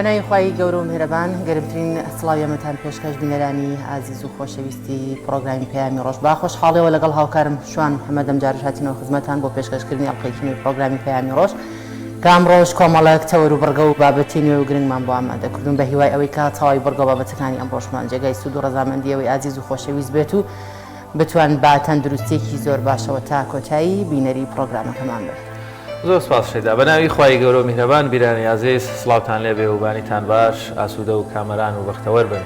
بەناوی خوای گەورە و میهرەبان گەرمترین سڵاوی ئێمەتان پێشکەش بینەرانی ئازیز و خۆشەویستی پڕۆگرامی پەیامی ڕۆژ با خۆشحاڵیەوە لەگەڵ هاوکارم شوان محەممەد ئەمجارەش هاتینەوە خزمەتان بۆ پێشکەشکردنی ئەڵقەیەکی نوێی پڕۆگرامی پەیامی ڕۆژ کە ئەمڕۆش کۆمەڵێک تەوەر و بڕگە و بابەتی نوێ و گرنگمان بۆ ئامادە کردوون بە هیوای ئەوەی کە تەواوی بڕگە و بابەتەکانی ئەمڕۆشمان جێگای سوود و ڕەزامەندی ئێوەی ئازیز و خۆشەویست بێت و بتوان بە تەندروستیەکی زۆر باشەوە تا کۆتایی بینەری پڕۆگرامەکەمان بن. زۆر سوپاس شەیدا. بەناوی خوای گەورەو میهرەبان بیرانی ئازیز سڵاوتان لێبێ و بانیتان باش ئاسودە و کامەران و بەختەوەر بن.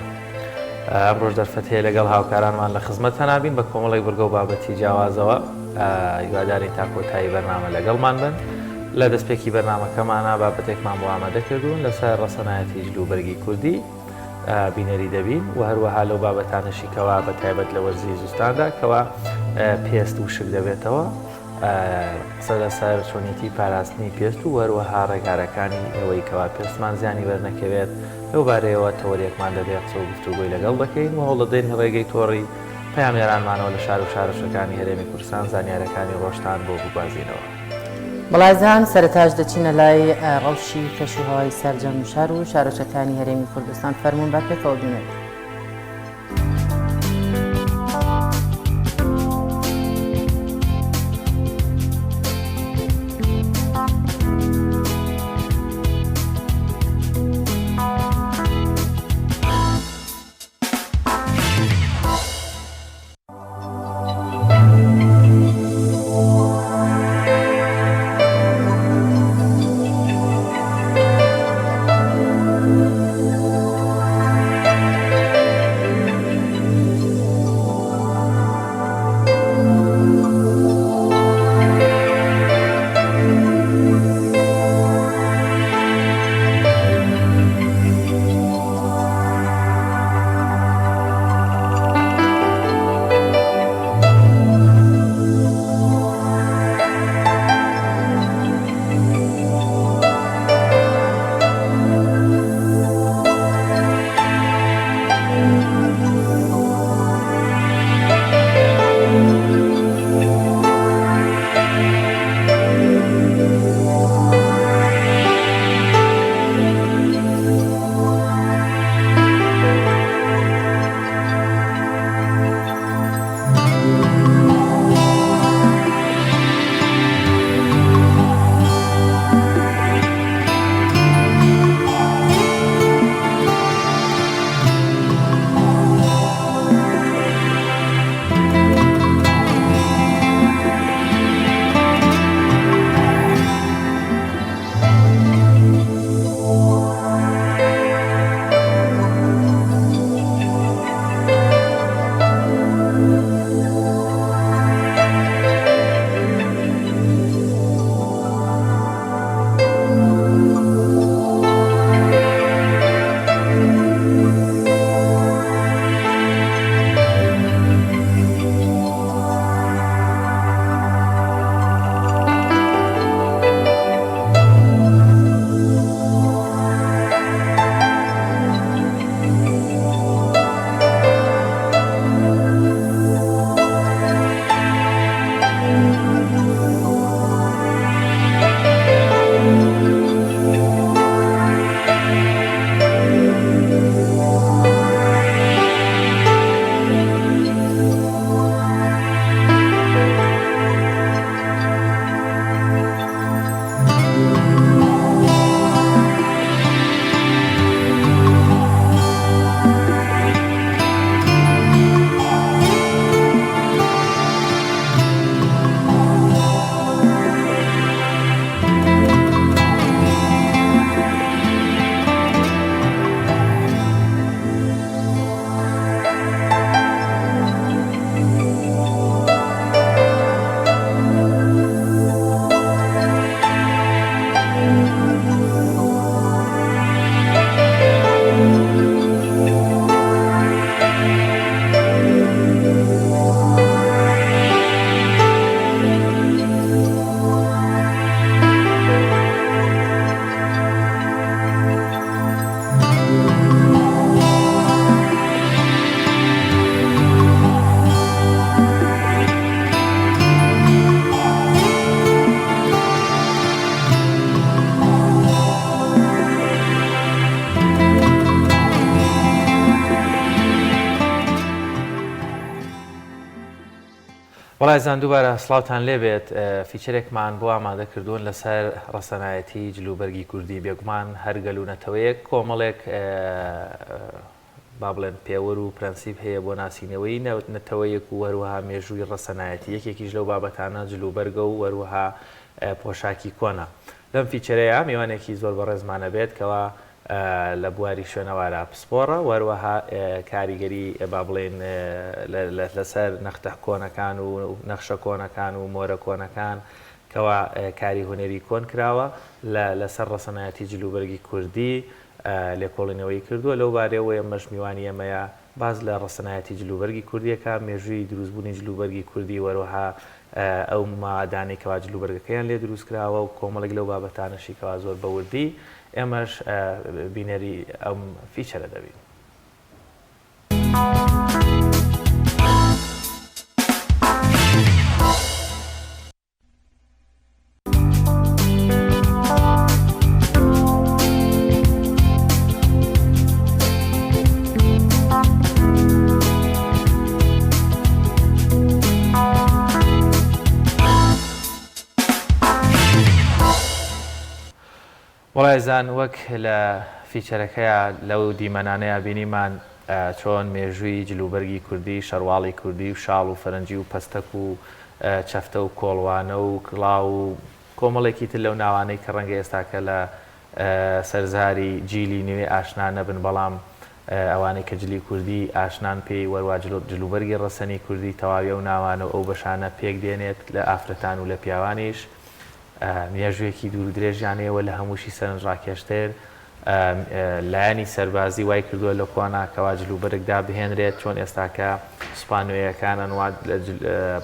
ئەمڕۆش دەرفەت هەیە لەگەڵ هاوکارانمان لە خزمەتتانا بین بە کۆمەڵێک بڕگە و بابەتی جیاوازەوە. هیوادارین تا کۆتایی بەرنامە لەگەڵمان بن. لە دەستپێکی بەرنامەکەمانا بابەتێکمان بۆ ئامادە کردوون لەسەر ڕەسەنایەتی جل و بەرگی کوردی. بینەری دەبین و هەروەها لەو بابەتانەشی کەوا بە تایبەت لە وەرزی زستاندا کەوا پێست وشک دەبێتەوە قسە لەسەر چۆنیەتی پاراستنی پێست و هەروەها ڕێکارەکانی ئەوەی کەوا پێستمان زیانی بەرنەکەوێت لەو بارەیەوە تەوەرێکمان دەبێت قسە و گفتوگۆی لەگەڵ دەکەین و هەوڵدەدەین لە ڕێگەی تۆڕی پەیامنێرانمانەوە لە شار و شارۆچکەکانی هەرێمی کوردستان زانیارەکانی ڕۆژتان بۆ بگوازینەوە. بەڵێزان سەرەتاش دەچینە لای ڕەوشی کەش و هەوای سەرجەم شار و شارۆچکەکانی هەرێمی کوردستان فەرموون با پێکەوە بینەری. وەڵایزان دووبارە سڵاوتان لێبێت feature ێکمان بۆ ئامادە کردوون لەسەر ڕەسەنایەتی جلوبەرگی کوردی بێگومان هەر گەل و نەتەوەیەک کۆمەڵێک با بڵێن پێوەر و پرەنسیپ هەیە بۆ ناسینەوەی نەتەوەیەک و هەروەها مێژووی ڕەسەنایەتی یەکێکیش لەو بابەتانە جلوبەرگە و هەروەها پۆشاکی کۆنە لەم feature ەیە میوانێکی زۆر بەڕێزمان ئەبێت کەوا لە بواری شوێنەوارا پسپۆڕە و هەروەها کاریگەری با بڵێین لەسەر نەختە کۆنەکان و نەخشە کۆنەکان و مۆرە کۆنەکان کەوا کاری هونەری کۆن کراوە لە لەسەر ڕەسەنایەتی جلوبەرگی کوردی لێکۆڵینەوەی کردووە لەو بارەیەوە ئێمەش میوانی ئێمەیە باس لە ڕەسەنایەتی جلوبەرگی کوردیەکە، مێژووی دروستبوونی جلوبەرگی کوردی و هەروەها ئەو مادانەی کەوا جلوبەرگەکەیان لێ دروستکراوە و کۆمەڵێک لەو بابەتانەشی کەوا زۆر بە وردی ئێمەش بینەری ئەم feature ە دەبین. وەڵایزان وەک لە feature ەکەیا لەو دیمەنانەیا بینیمان چۆن مێژووی جلوبەرگی کوردی، شەرواڵی کوردی و شاڵ و فەرەنجی و پەستەک و چەفتە و کۆڵوانە و کڵاو و کۆمەڵێکی تر لەو ناوانەی کە ڕەنگە ئێستاکە لە سەر زاری جیلی نوێ ئاشنا نەبن بەڵام ئەوانەی کە جلی کوردی ئاشنان پێی وەروا جلوبەرگی ڕەسەنی کوردی تەواوی ئەو ناوانە و ئەو بەشانە پێک دێنێت لە ئافرەتان و لە پیاوانیش مێژوویەکی دوور و درێژیان هەیە و لە هەمووشی سەرنجڕاکێشتر لایەنی سەربازی وای کردووە لە کۆنا کەوا جلوبەرگ دابهێنرێت چۆن ئێستاکە سوپا نوێیەکان ئەنوا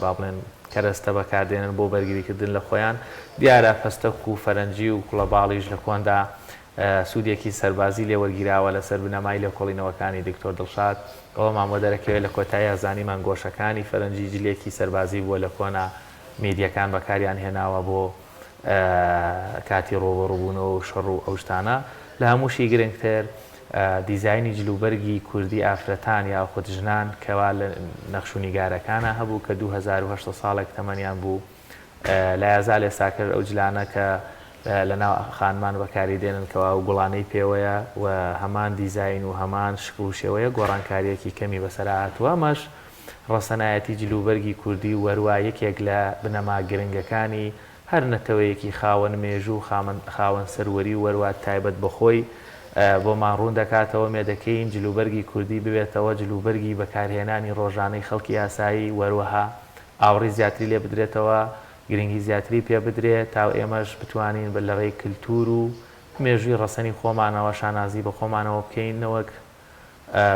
با بڵێن کەرەستە بەکاردێنن بۆ بەرگریکردن لە خۆیان دیارە پەستەک و فەرەنجی و کوڵەباڵیش لە کۆندا سوودێکی سەربازی لێ وەرگیراوە لەسەر بنەمای لێکۆڵینەوەکانی دکتۆر دڵشاد ئەوەمان بۆ دەرەکەوێت لە کۆتاییا زانیمان گۆشەکانی فەرەنجی جلێکی سەربازی بووە لە کۆنا میدیەکان بەکاریان هێناوە بۆ کاتی ڕووبەڕووبوونەوە و شەڕ و ئەو شتانە. لە هەمووشی گرنگتر دیزاینی جلوبەرگی کوردی ئافرەتان یاخود ژنان کەوا لە نەخش و نیگارەکانا هەبوو کە 2800 ساڵێک تەمەنیان بوو لایەزال ئێستاکەش ئەو جلانە کە لە ناو خانمان بەکاری دێنن کەوا ئەو گوڵانەی پێوەیە و هەمان دیزاین و هەمان شکڵ و شێوەیە گۆڕانکارییەکی کەمی بەسەرا هاتووە ئەمەش ڕەسەنایەتی جلوبەرگی کوردی و هەروا یەکێک لە بنەما گرنگەکانی هەر نەتەوەیەکی خاوەن مێژوو و خاوەن سەروەری و هەروا تایبەت بە خۆی بۆمان ڕوون دەکاتەوە مێدەکەین جلوبەرگی کوردی ببێتەوە جلوبەرگی بەکارهێنانی ڕۆژانەی خەڵکی ئاسایی و هەروەها ئاوڕی زیاتری لێ بدرێتەوە گرنگی زیاتری پێ بدرێ تا ئێمەش بتوانین بە لەڕێی کلتور و مێژووی ڕەسەنی خۆمانەوە شانازی بە خۆمانەوە بکەین نەوەک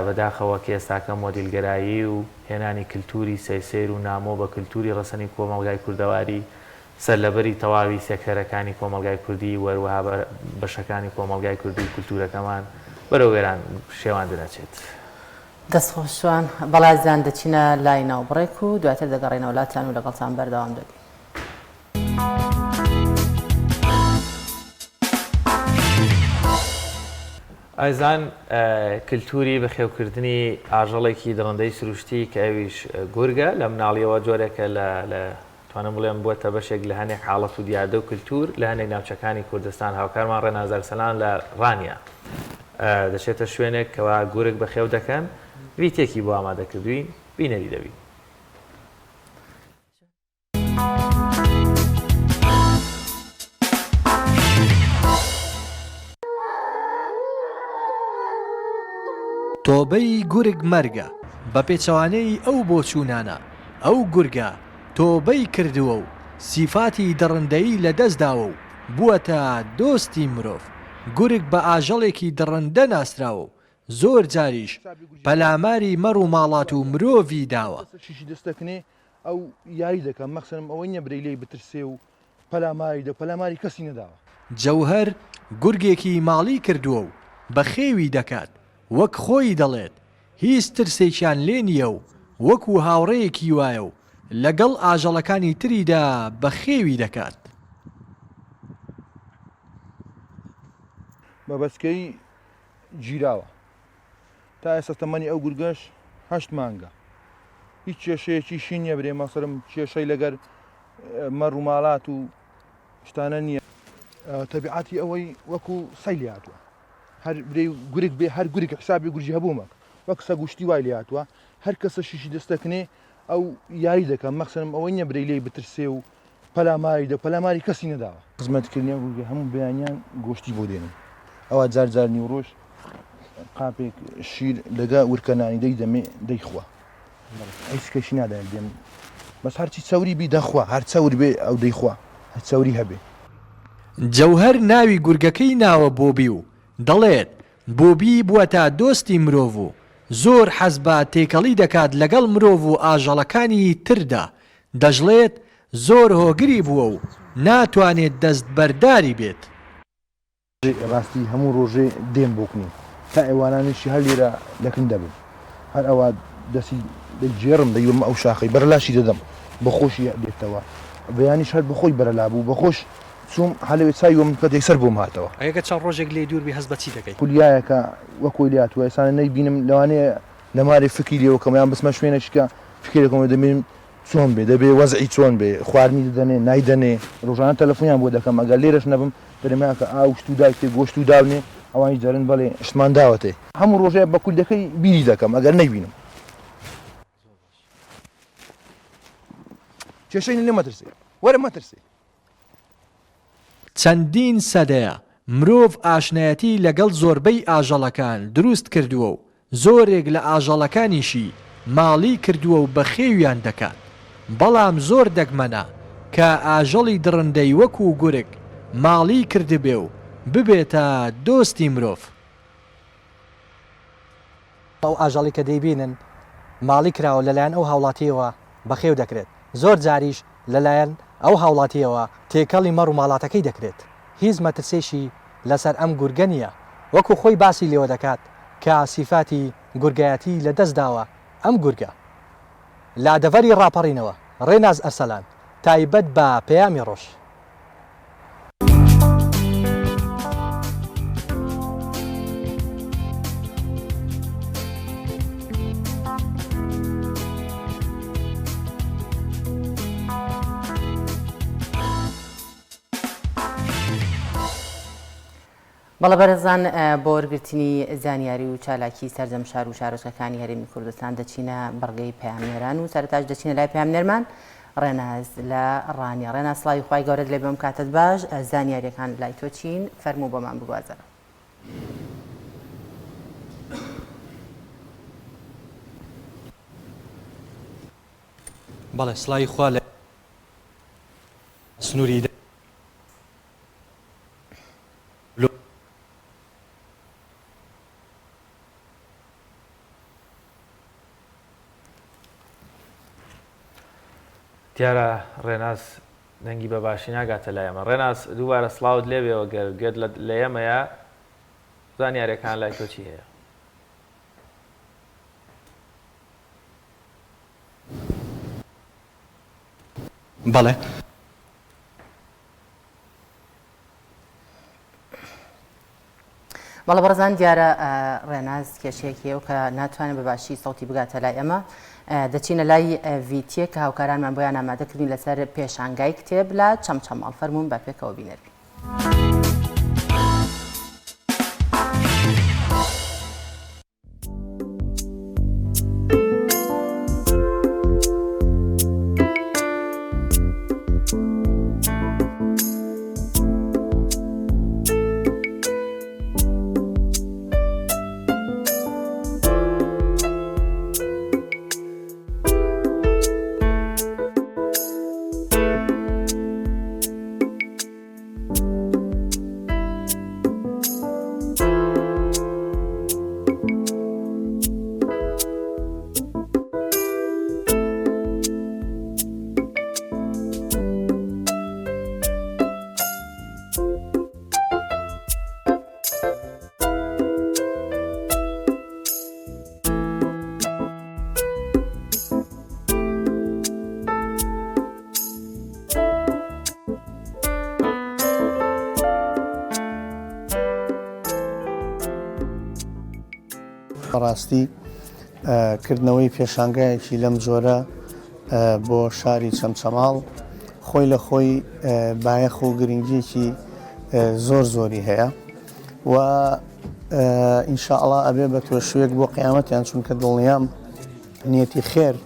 بەداخەوە کە ئێستاکە مۆدیلگەرایی و هێنانی کلتوری سەیرسەیر و نامۆ بە کلتوری ڕەسەنی کۆمەڵگای کوردەواری سەرلەبەری تەواوی سێکتەرەکانی کۆمەڵگای کوردی و هەروەها بەشەکانی کۆمەڵگای کوردی و کلتورەکەمان بەرەو وێران شێواندن ئەچێت. دەست خۆش شوان. بەڵێ ئازیزان دەچینە لای ناوبڕێک و دواتر دەگەڕێینەوە لاتان و لەگەڵتان بەردەوام دەبین. ئایزان کلتوری بەخێوکردنی ئاژەڵێکی دڕندەی سروشتی کە ئەویش گورگە، لە مناڵیەوە جۆرێکە لە لە توانم بڵێم بووەتە بەشێک لە هەنێک حاڵەت و دیاردە و کلتور لە هەنێک ناوچەکانی کوردستان هاوکارمان ڕێناز ئەرسەلان لە ڕانیە دەچێتە شوێنێک کەوا گورگ بەخێو دەکەن ڤیتێکی بۆ ئامادە کردوین بینەری دەبین. تۆبەی گورگ مەرگە، بە پێچەوانەی ئەو بۆچوونانە، ئەو گورگە تۆبەی کردووە و سیفاتی دڕندەیی لەدەستداوە و بووەتە دۆستی مرۆڤ، گورگ بە ئاژەڵێکی دڕندە ناسراوە و زۆر جاریش پەلاماری مەڕ و ماڵات و مرۆڤی داوە. ئەو یاری دەکا مەخسەنم ئەوەی نیە برێی لێی بترسێ و پەلاماری دە پەلاماری کەسی نەداوە. جەوهەر گورگێکی ماڵی کردووە و بەخێوی دەکات، وەک خۆی دەڵێت هیچ ترسێکیان لێ نییە و وەکو هاوڕێیەکی وایە و لەگەڵ ئاژەڵەکانی تریدا بەخێوی دەکات. بە بەچکەی گیراوە. تا ئێستا تەمەنی ئەو گورگەش هەشت مانگە. هیچ کێشەیەکیشی نییە برێ مەسەرم کێشەی لەگەر مەڕ و ماڵات و شتانە نییە. تەبیعەتی ئەوەی وەکو سەی لێ هاتووە هەر برێ گورگ بێ هەر گورگ حسابی گورجی هەبوومە وەک سەگ و شتی وای لێ هاتووە هەر کەسە شیشی دەستەکنێ ئەو یاری دەکا مەخسەرم ئەوەی نییە برێ لێی بترسێ و پەلاماری دە پەلاماری کەسی نەداوە. خزمەتکردنی ئەو گورگە هەموو بەیانیان گۆشتی بۆ دێنم ئەوا جار جار نیوڕۆژ قاپێک شیر لەگە ورکە نانی دەی دەمێ دەیخوا هیچ کەشی نادای دێم بەس هەرچی چەوری بی دەخوا هەر چەور بێ ئەو دەیخوا هەر چەوری هەبێ. جەوهەر ناوی گورگەکەی ناوە بۆبی و دەڵێت، بۆبی بووەتە دۆستی مرۆڤ و زۆر حەز بە تێکەڵی دەکات لەگەڵ مرۆڤ و ئاژەڵەکانی تردا، دەشڵێت، زۆر هۆگری بووە و ناتوانێت دەستبەرداری بێت. ڕاستی هەموو ڕۆژێ دێم بۆکنی تا ئێوارانیشی هەر لێرە لەکن دەبم هەر ئەوا دەسی دەگێڕم دەیبەمە ئەو شاخەی بەرەلاشی دەدەم بەخۆشی دێتەوە بەیانیش هەر بەخۆی بەرەلا بوو بەخۆش چووم هەر لەوێ چای وەم کرد یەکسەر بۆم هاتەوە. ئەگەر چەند ڕۆژێک لێی دوور بی هەست بە چی دەکەی؟ خولیایەکە وەک خۆی لێهاتووە ئێستا نەیبینم لەوانەیە لەمارێ فکری لێوە کەم یان بچمە شوێنێکی کە فکرێکم دەبینم چۆن بێ دەبێ وەزعی چۆن بێ خواردنی دەدەنێ نایدەنێ ڕۆژانە تەلەفۆنیان بۆ دەکەم ئەگەر لێرەش نەبم دەرێم کاکە ئاو شت و دایتێ گۆشت و داونێ ئەوانیش دەرن بەڵێ شتمان داوەتێ هەموو ڕۆژێ بە کوردەکەی بیری دەکەم ئەگەر نەیبینم کێشەی نیە مەترسێ وەرە مەترسێ. چەندین سەدەیە مرۆڤ ئاشنایەتی لەگەڵ زۆربەی ئاژەڵەکان دروست کردووە و زۆرێک لە ئاژەڵەکانیشی ماڵی کردووە و بەخێویان دەکات، بەڵام زۆر دەگمەنە کە ئاژەڵی دڕندەی وەکو گورگ ماڵی کردبێ و ببێتە دۆستی مرۆڤ. ئەو ئاژەڵی کە دەیبینن ماڵی کراوە لەلایەن ئەو هاوڵاتییەوە بەخێو دەکرێت، زۆر جاریش لەلایەن ئەو هاوڵاتییەوە تێکەڵی مەڕ و ماڵاتەکەی دەکرێت، هیچ مەترسیشی لەسەر ئەم گورگە نییە، وەکو خۆی باسی لێوە دەکات کە سیفاتی گورگایەتی لەدەست داوە ئەم گورگە. لە دەڤەری ڕاپەڕینەوە، ڕێناز ئەرسەلان، تایبەت بە پەیامی ڕۆژ. بەڵێ بەرێزان بۆ وەرگرتنی زانیاری و چالاکی سەرجەم شار و شارۆچکەکانی هەرێمی کوردستان دەچینە بڕگەی پەیامنێران و سەرەتاش دەچینە لای پەیامنێرمان ڕێناز لە ڕانیە. ڕێناز سڵاوی خوای گەورەت لێ بێم کاتت باش زانیاریەکان لای تۆ چین فەرموو بۆمان بگوازەرەوە. بەڵێ سڵاوی خوا لە سنووری. دیارە ڕێناس دەنگی بە باشی ناگاتە لای ئەمە. ڕێناس دووبارە سڵاوت لێبێەوە گەر گوێت لە ئێمەیە زانیاریەکان لای تۆ چی هەیە؟ بەڵێ. بەڵێ بەڕێزان دیارە ڕێناز کێشەیەکی هەیە و کە ناتوانێت بە باشی سەوتی بگاتە لای ئێمە دەچینە لای ڤیتیە کە هاوکارانمان بۆیان ئامادە کردین لەسەر پێشانگای کتێب لە چەمچەماڵ فەرموون بە پێکەوە بینەر بین. بەڕاستی. کردنەوەی پێشانگایەکی لەم جۆرە بۆ شاری چەمچەماڵ خۆی لە خۆی بایەخ و گرنگیەکی زۆر زۆری هەیە و ئینشاءڵا ئەبێ بە تۆشوێک بۆ قیامەتیان چونکە دڵنیام نیەتی خێر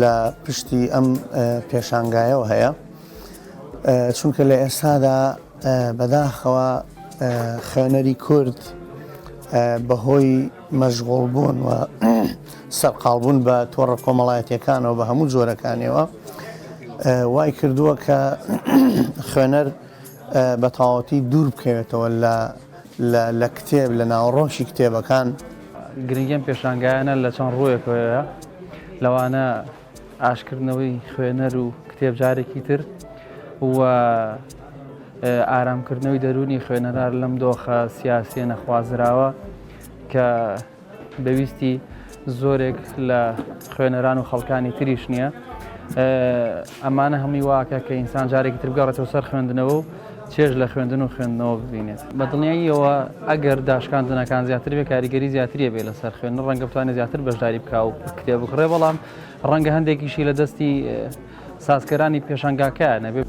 لە پشتی ئەم پێشانگایەوە هەیە چونکە لە ئێستادا بەداخەوە خوێنەری کورد بەهۆی مەشغوڵ بوون و سەرقاڵ بوون بە تۆڕە کۆمەڵایەتیەکانەوە بە هەموو جۆرەکانیەوە وای کردووە کە خوێنەر بە تەواوەتی دوور بکەوێتەوە لە لە کتێب لە ناوەڕۆکی کتێبەکان. گرنگی ئەم پێشانگایانە لە چەند ڕوویەکەوەیە، لەوانە ئاشکردنەوەی خوێنەر و کتێب جارێکی تر و ئارامکردنەوەی دەروونی خوێنەران لەم دۆخە سیاسیە نەخوازراوە کە بەویستی زۆرێک لە خوێنەران و خەڵکانی تریش نییە. ئەمانە هەمووی واکە کە ئینسان جارێکی تر بگەڕێتەوە سەر خوێندنەوە و چێژ لە خوێندن و خوێندنەوە ببینێت. بە دڵنیاییەوە ئەگەر داشکاندنەکان زیاتر بێ کاریگەری زیاتری بێ لەسەر خوێندن ڕەنگە بتوانێت زیاتر بەشداری بکا و کتێب بکڕێ بەڵام ڕەنگە هەندێکیشی لە دەستی سازکەرانی پێشانگاکە نەبێ.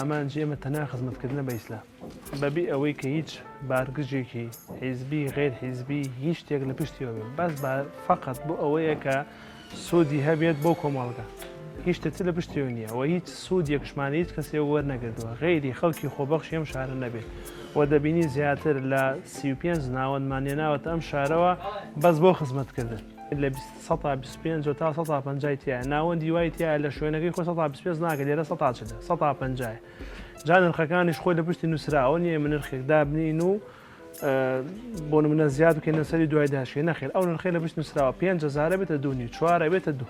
ئامانجی ئێمە تەنها خزمەتکردنە بە ئیسلام بەبێ ئەوەی کە هیچ بارگرژێکی حیزبی غیر حیزبی هیچ شتێک لە پشتیەوە بێت بەس فقط بۆ ئەوەیە کە سوودی هەبێت بۆ کۆمەڵگە هیچ شتێک لە پشتیەوە نییە و هیچ سوودێکشمان هیچ کەسێ وەرنەگردووە غەیری خەڵکی خۆبەخشی ئەم شارە نەبێت و دەبینی زیاتر لە 35 ناوەندمان نێناوەتە ئەم شارەوە بەس بۆ خزمەتکردن لە سەتا 25 تا سەتا پەنجای تایە ناوەندی وای تایە لە شوێنەکەی خۆی سەتا 25 ناکە لێرە سەتا چلە سەتا پەنجایە جا نرخەکانیش خۆی لە پشتی نووسراوە نییە ئێمە نرخێک دابنین و بۆ نمونە زیاد بکەینە سەری دوای داشێ نەخێر ئەو نرخەی لە پشت نووسراوە 5000 بێتە دوو نیو چوارە بێتە دوو.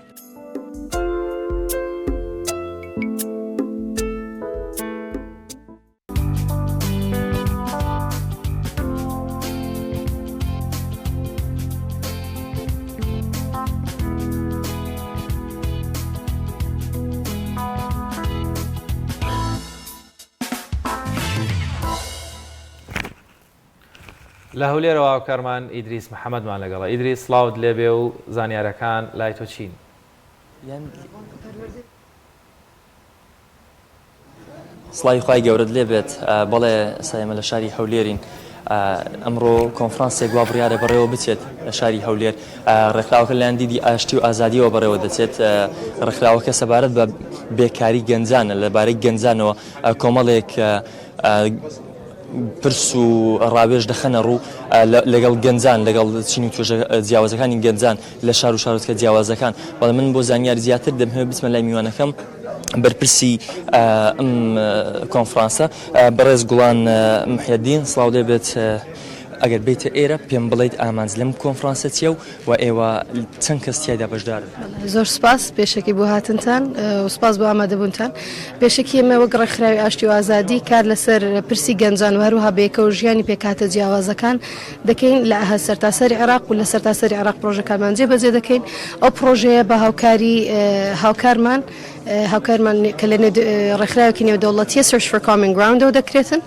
لە هەولێرەوە هاوکارمان ئیدریس محەمەدمان لەگەڵە. ئیدریس سڵاوت لێبێ و زانیارەکان لای تۆ چین؟ سڵاوی خوای گەورەت لێ بێت بەڵێ ئێستا ئێمە لە شاری هەولێرین ئەمڕۆ کۆنفرانسێک وا بڕیارە بەڕێوە بچێت لە شاری هەولێر ڕێکخراوەکە لەلایەن دیدی ئاشتی و ئازادیەوە بەڕێوە دەچێت ڕێکخراوەکە سەبارەت بە بێکاری گەنجانە لەبارەی گەنجانەوە کۆمەڵێک پرس و ڕاوێژ دەخەنە ڕوو لەگەڵ گەنجان لەگەڵ چین و توێژە جیاوازەکانی گەنجان لە شار و شارۆچکە جیاوازەکان بەڵێ من بۆ زانیاری زیاتر دەمهەوێت بچمە لای میوانەکەم بەرپرسی ئەم کۆنفرانسە بەڕێز گوڵان محیەدین سڵاو لێ بێت ئەگەر بیتە ئێرە پێم بڵیت ئامانج لەم کۆنفرانسە چییە و و ئێوە چەند کەس تیایدا بەشدارن؟ زۆر سوپاس پێشەکی بۆ هاتنتان و سوپاس بۆ ئامادەبوونتان. پێشەکی ئێمە وەک ڕێکخراوی ئاشتی و ئازادی کار لەسەر پرسی گەنجان و هەروەها بەیەکەوە ژیانی پێکهاتە جیاوازەکان دەکەین لە سەرتاسەری عێراق و لە سەرتاسەری عێراق پرۆژەکانمان جێبەجێ دەکەین. ئەو پرۆژەیە بە هاوکاری هاوکارمان هاوکارمان کە لە ڕێکخراوێکی نێودەوڵەتیە Search for Common Ground ەوە دەکرێتن.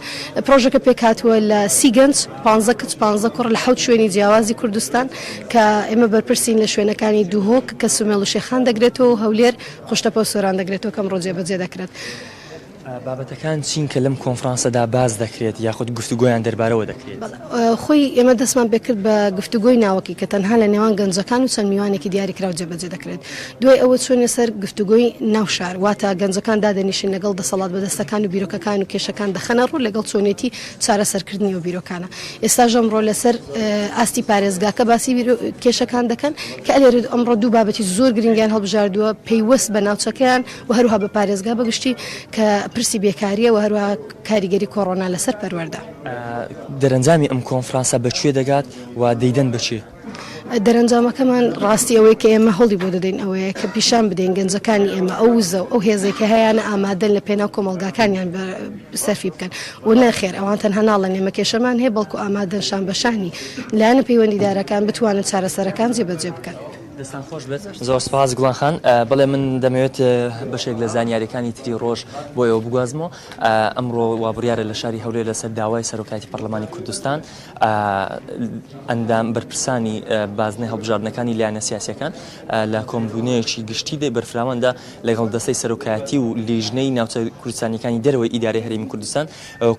پرۆژەکە پێکهاتووە لە 30 گەنج، 15 کچ، 15 کوڕ لە حەوت شوێنی جیاوازی کوردستان کە ئێمە بەرپرسین لە شوێنەکانی دهۆک کە سمێڵ و شێخان دەگرێتەوە و هەولێر، قوشتەپە و سۆران دەگرێتەوە کە ئەمڕۆ جێبەجێ دەکرێت. بابەتەکان چین کە لەم کۆنفرانسەدا باس دەکرێت یاخود گفتوگۆیان دەربارەوە دەکرێت؟ خۆی ئێمە دەستمان پێکرد بە گفتوگۆی ناوەکی کە تەنها لە نێوان گەنجەکان و چەند میوانێکی دیاریکراو جێبەجێ دەکرێت. دوای ئەوە چووینە سەر گفتوگۆی ناو شار، واتە گەنجەکان دادەنیشن لەگەڵ دەسەڵات بەدەستەکان و بیرۆکەکان و کێشەکان دەخەنە ڕوو لەگەڵ چۆنێتی چارەسەرکردنی ئەو بیرۆکانە. ئێستاش ئەمڕۆ لەسەر ئاستی پارێزگاکە باسی کێشەکان دەکەن کە ئەلێرە ئەمڕۆ دوو بابەتی زۆر گرنگیان هەڵبژاردووە پەیوەست بە ناوچەکەیان و هەروەها بە پارێزگا بەگشتی کە. پرسی بێکارییە و هەروەها کاریگەری کۆڕۆنا لەسەر پەروەردە. دەرەنجامی ئەم کۆنفرانسە بە کوێ دەگات و دەیدەن بە کێ؟ دەرەنجامەکەمان ڕاستی ئەوەی کە ئێمە هەوڵی بۆ دەدەین ئەوەیە کە پیشان بدەین گەنجەکانی ئێمە ئەو وزە و ئەو هێزەی کە هەیانە ئامادەن لە پێناو کۆمەڵگاکانیان سەرفی بکەن و نەخێر ئەوان تەنها ناڵێن ئێمە کێشەمان هەیە بەڵکو ئامادەن شان بە شانی لایەنە پەیوەندیدارەکان بتوانن چارەسەرەکان جێبەجێ بکەن. دەستان خۆش بێت. زۆر سپاس گوڵان خان. بەڵێ من دەمەوێت بەشێک لە زانیاریەکانی تری ڕۆژ بۆ ئێوە بگوازمەوە. ئەمڕۆ وا بڕیارە لە شاری هەولێر لەسەر داوای سەرۆکایەتی پەرلەمانی کوردستان ئەندام بەرپرسانی بازنەی هەڵبژاردنەکانی لایەنە سیاسیەکان لە کۆمبوونەیەکی گشتی دەی بەرفراواندا لەگەڵ دەستەی سەرۆکایەتی و لیژنەی ناوچە کوردستانیەکانی دەرەوەی ئیدارەی هەرێمی کوردستان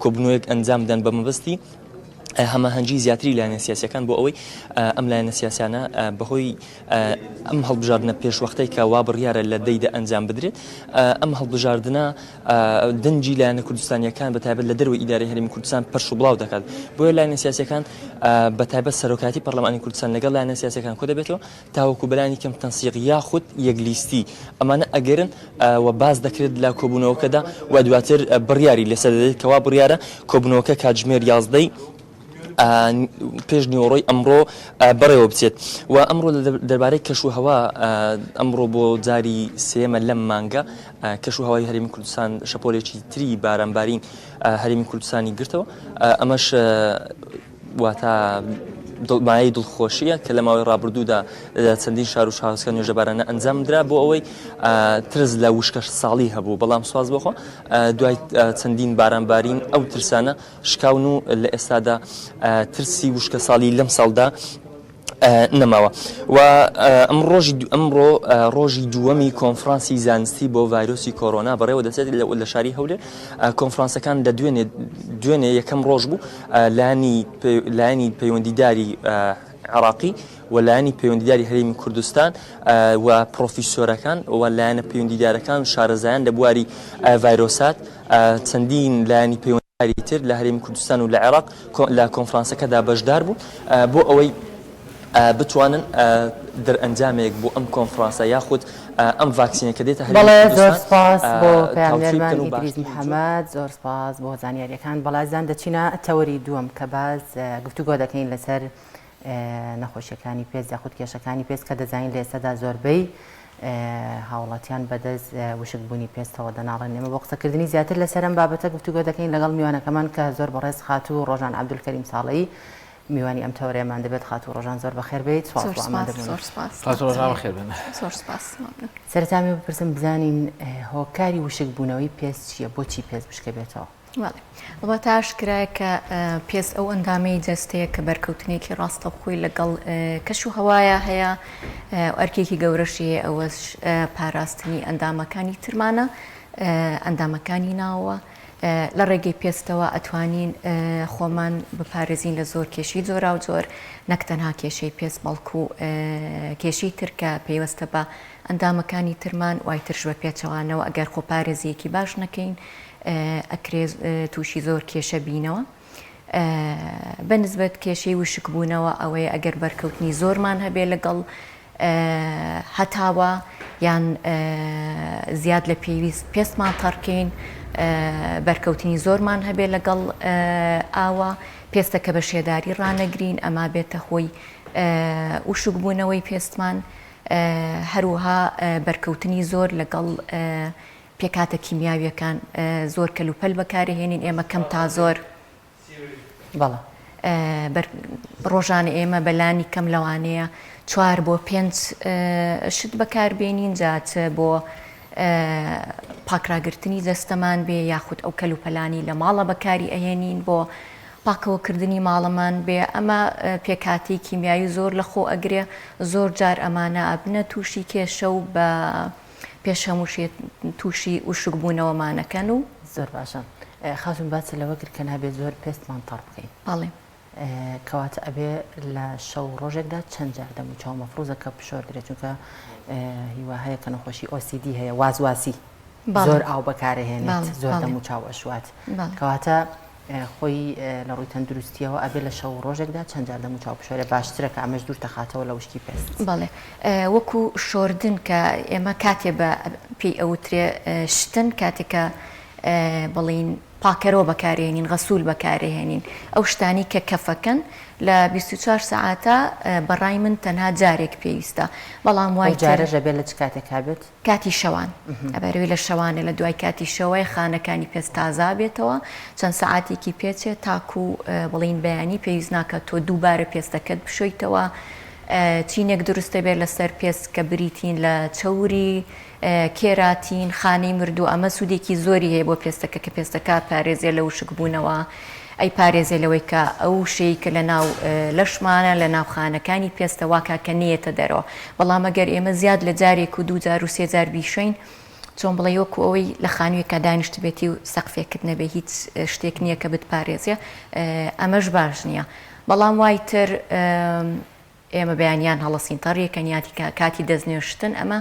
کۆبوونەوەیەک ئەنجام بدەن بە مەبەستی هەماهەنگی زیاتری لایەنە سیاسیەکان بۆ ئەوەی ئەم لایەنە سیاسیانە بەهۆی ئەم هەڵبژاردنە پێشوەختەی کە وا بڕیارە لە دەیدا ئەنجام بدرێت ئەم هەڵبژاردنە دەنگی لایەنە کوردستانیەکان بە تایبەت لە دەرەوەی ئیدارەی هەرێمی کوردستان پەرش و بڵاو دەکات بۆیە لایەنە سیاسیەکان بە تایبەت سەرۆکایەتی پەرلەمانی کوردستان لەگەڵ لایەنە سیاسیەکان کۆ دەبێتەوە تاوەکو بەلانی کەم تەنسیق یاخود یەک لیستی ئەمانە ئەگەرن و باس دەکرێت لە کۆبوونەوەکەدا و دواتر بڕیاری لەسەر دەدرێت کەوا بڕیارە کۆبوونەوەکە کاتژمێر یازدەی پێش نیوەڕۆی ئەمڕۆ بەڕێوە بچێت و ئەمڕۆ دەربارەی کەش و هەوا ئەمڕۆ بۆ جاری سێمە لەم مانگە کەش و هەوای هەرێمی کوردستان شەپۆلێکی تری بارانبارین هەرێمی کوردستانی گرتەوە ئەمەش واتە مایەی دڵخۆشیە کە لە ماوەی ڕابردوودا لە چەندین شار و شارۆچکە نوێژەبارانە ئەنجام درا بۆ ئەوەی ترس لە وشکە ساڵی هەبوو بەڵام سواز بۆخۆ دوای چەندین بارانبارین ئەو ترسانە شکاون و لە ئێستادا ترسی وشکە ساڵی لەم ساڵدا نەماوە و ئەم ڕۆژی ئەمڕۆ ڕۆژی دووەمی کۆنفرانسی زانستی بۆ ڤایرۆسی کۆرۆنا بەڕێوە دەچێت لە شاری هەولێر کۆنفرانسەکان لە دوێنێ دوێنێ یەکەم ڕۆژ بوو لایەنی لایەنی پەیوەندیداری عراقی و لایەنی پەیوەندیداری هەرێمی کوردستان و پرۆفیسۆرەکان و لایەنە پەیوەندیدارەکان شارەزایان لە بواری ڤایرۆسات چەندین لایەنی پەیوەندیداری تر لە هەرێمی کوردستان و لە عێراق لە کۆنفرانسەکەدا بەشدار بوون بۆ ئەوەی بتوانن دەرئەنجامێک بۆ ئەم کۆنفرانسە یاخود ئەم ڤاکسینە کە دێتە هەرێمی بەڵێ زۆر کوردستان سپاس بۆ تاوتوێ پەیامنێرمان بکەن و ئیدریس باشترین جۆر محەمەد زۆر سپاس بۆ زانیاریەکان بەڵێ ئازیزان دەچینە تەوەری دووەم کە باز گفتوگۆ دەکەین لەسەر نەخۆشیەکانی پێست یاخود کێشەکانی پێست کە دەزانین لە ئێستادا زۆربەی هاوڵاتیان بەدەست وشکبوونی پێستەوە دەناڵێن ئێمە بۆ قسەکردنی زیاتر لەسەر ئەم بابەتە گفتوگۆ دەکەین لەگەڵ میوانەکەمان کە زۆر بەڕێز خاتوو ڕۆژان عەبدولکەریم ساڵەیی میوانی ئەم تەوەرەیەمان دەبێت خاتوو ڕۆژان زۆر بەخێر بێیت سوپاس زۆر بۆ سپاس ئامادەبوونت. زۆر سپاس خاتوو ڕۆژان بەخێر بێن. زۆر سپاس مەمنون. سەرەتا ئەمەوێ بپرسم بزانین هۆکاری وشکبوونەوەی پێست چییە؟ بۆچی پێست وشکە بێتەوە؟ بەڵێ ئەڵبەتە ئاشکرایە کە پێست ئەو ئەندامەی جەستەیە کە بەرکەوتنێکی ڕاستەوخۆی لەگەڵ کەش و هەوایا هەیە و ئەرکێکی گەورەشی هەیە ئەوەش پاراستنی ئەندامەکانی ترمانە ئەندامەکانی ناوەوە لە ڕێگەی پێستەوە ئەتوانین خۆمان بپارێزین لە زۆر کێشەی جۆراوجۆر نەک تەنها کێشەی پێست بەڵکو کێشەی تر کە پەیوەستە بە ئەندامەکانی ترمان وای ترش بە پێچەوانەوە ئەگەر خۆپارێزییەکی باش نەکەین ئەکرێ تووشی زۆر کێشە بینەوە. بە نسبەت کێشەی وشکبوونەوە ئەوەیە ئەگەر بەرکەوتنی زۆرمان هەبێ لەگەڵ هەتاوە یان زیاد لە پێویست پێستمان تەڕکەین بەرکەوتنی زۆرمان هەبێ لەگەڵ ئاوە پێستەکە بە شێداری ڕانەگرین ئەما بێتە هۆی وشکبوونەوەی پێستمان هەروها بەرکەوتنی زۆر لەگەڵ پێکهاتە کیمیاویەکان زۆر کەلوپەل بەکارهێنین ئێمە کەم تا زۆر بەڵێ. ڕۆژانە ئێمە بەلانی کەم لەوانەیە چوار بۆ پێنج شت بەکاربێنین جا چ بۆ پاکراگرتنی جەستەمان بێ یاخود ئەو کەلوپەلانی لە ماڵە بەکاری ئەهێنین بۆ پاکەوەکردنی ماڵەمان بێ ئەمە پێکهاتەی کیمیایی زۆر لە خۆ ئەگرێ زۆر جار ئەمانە ئەبنە تووشی کێشە و بە پێش هەموو شتێ تووشی وشک بوونەوەمان ئەکەن و. زۆر باشە خاتوون باست لەوە کرد کە نابێت زۆر پێستمان تەڕ بکەین. بەڵێ. کەواتە ئەبێ لە شەو ڕۆژێکدا چەند جار دەم و چاو مەفروزە کە بشۆردرێت چونکە هیوا هەیە کە نەخۆشی OCD هەیە وازواسی زۆر ئاو بەکارهێنێت زۆر دەم و چاو ئەشوات کەواتە خۆی لە ڕووی تەندروستیەوە ئەبێ لە شەو ڕۆژێکدا چەند جار دەم و چاو بشۆرێ باشترە کە ئەمەش دوور دەخاتەوە لە وشکی پێست. بەڵێ وەکو شۆردن کە ئێمە کاتێ بە پێی ئەوترێ شتن کاتێک کە. بڵین پاکەرەوە بەکارێنین غەسول بەکارێنین ئەو شتانی کە کەفەکەن لە 24 سەعاتە بەڕای من تەنها جارێک پێویستە بەڵام وای جارەش ئەبێت لە چ کاتێکا بێت؟ کاتی شەوان ئەبەرەوەی لە شەوانە لە دوای کاتی شەوەی خانەکانی پێست تازا بێتەوە چەند سەعاتێکی پێچێت تاکو بڵین بەیانی پێویست ناکات تۆ دووبارە پێستەکەت بشۆیتەوە چینێک دروست دەبێت لەسەر پێست کە بریتین لە چەوری کێراتین، خانەی مردوو، ئەمە سوودێکی زۆری هەیە بۆ پێستەکە کە پێستەکە پارێزێ لە وشکبوونەوە، ئەیپارێزێ لەوەی کە ئەو شێی کە لە ناو لەشمانە لە ناو خانەکانی پێستە واکا کە نەیەتە دەرەوە، بەڵام ئەگەر ئێمە زیاد لە جارێک و دووجار و سێجار بیشۆین چۆن بڵێی وەکو ئەوەی لە خانوویەکا دانیشتبێتی و سەقفێکت نەبێ هیچ شتێک نییە کە بتپارێزێ ئەمەش باش نییە بەڵام وای تر ئێمە بەیانیان هەڵەسین تەڕیەکەن یاتی کاتی دەست نوێژ شتن ئەمە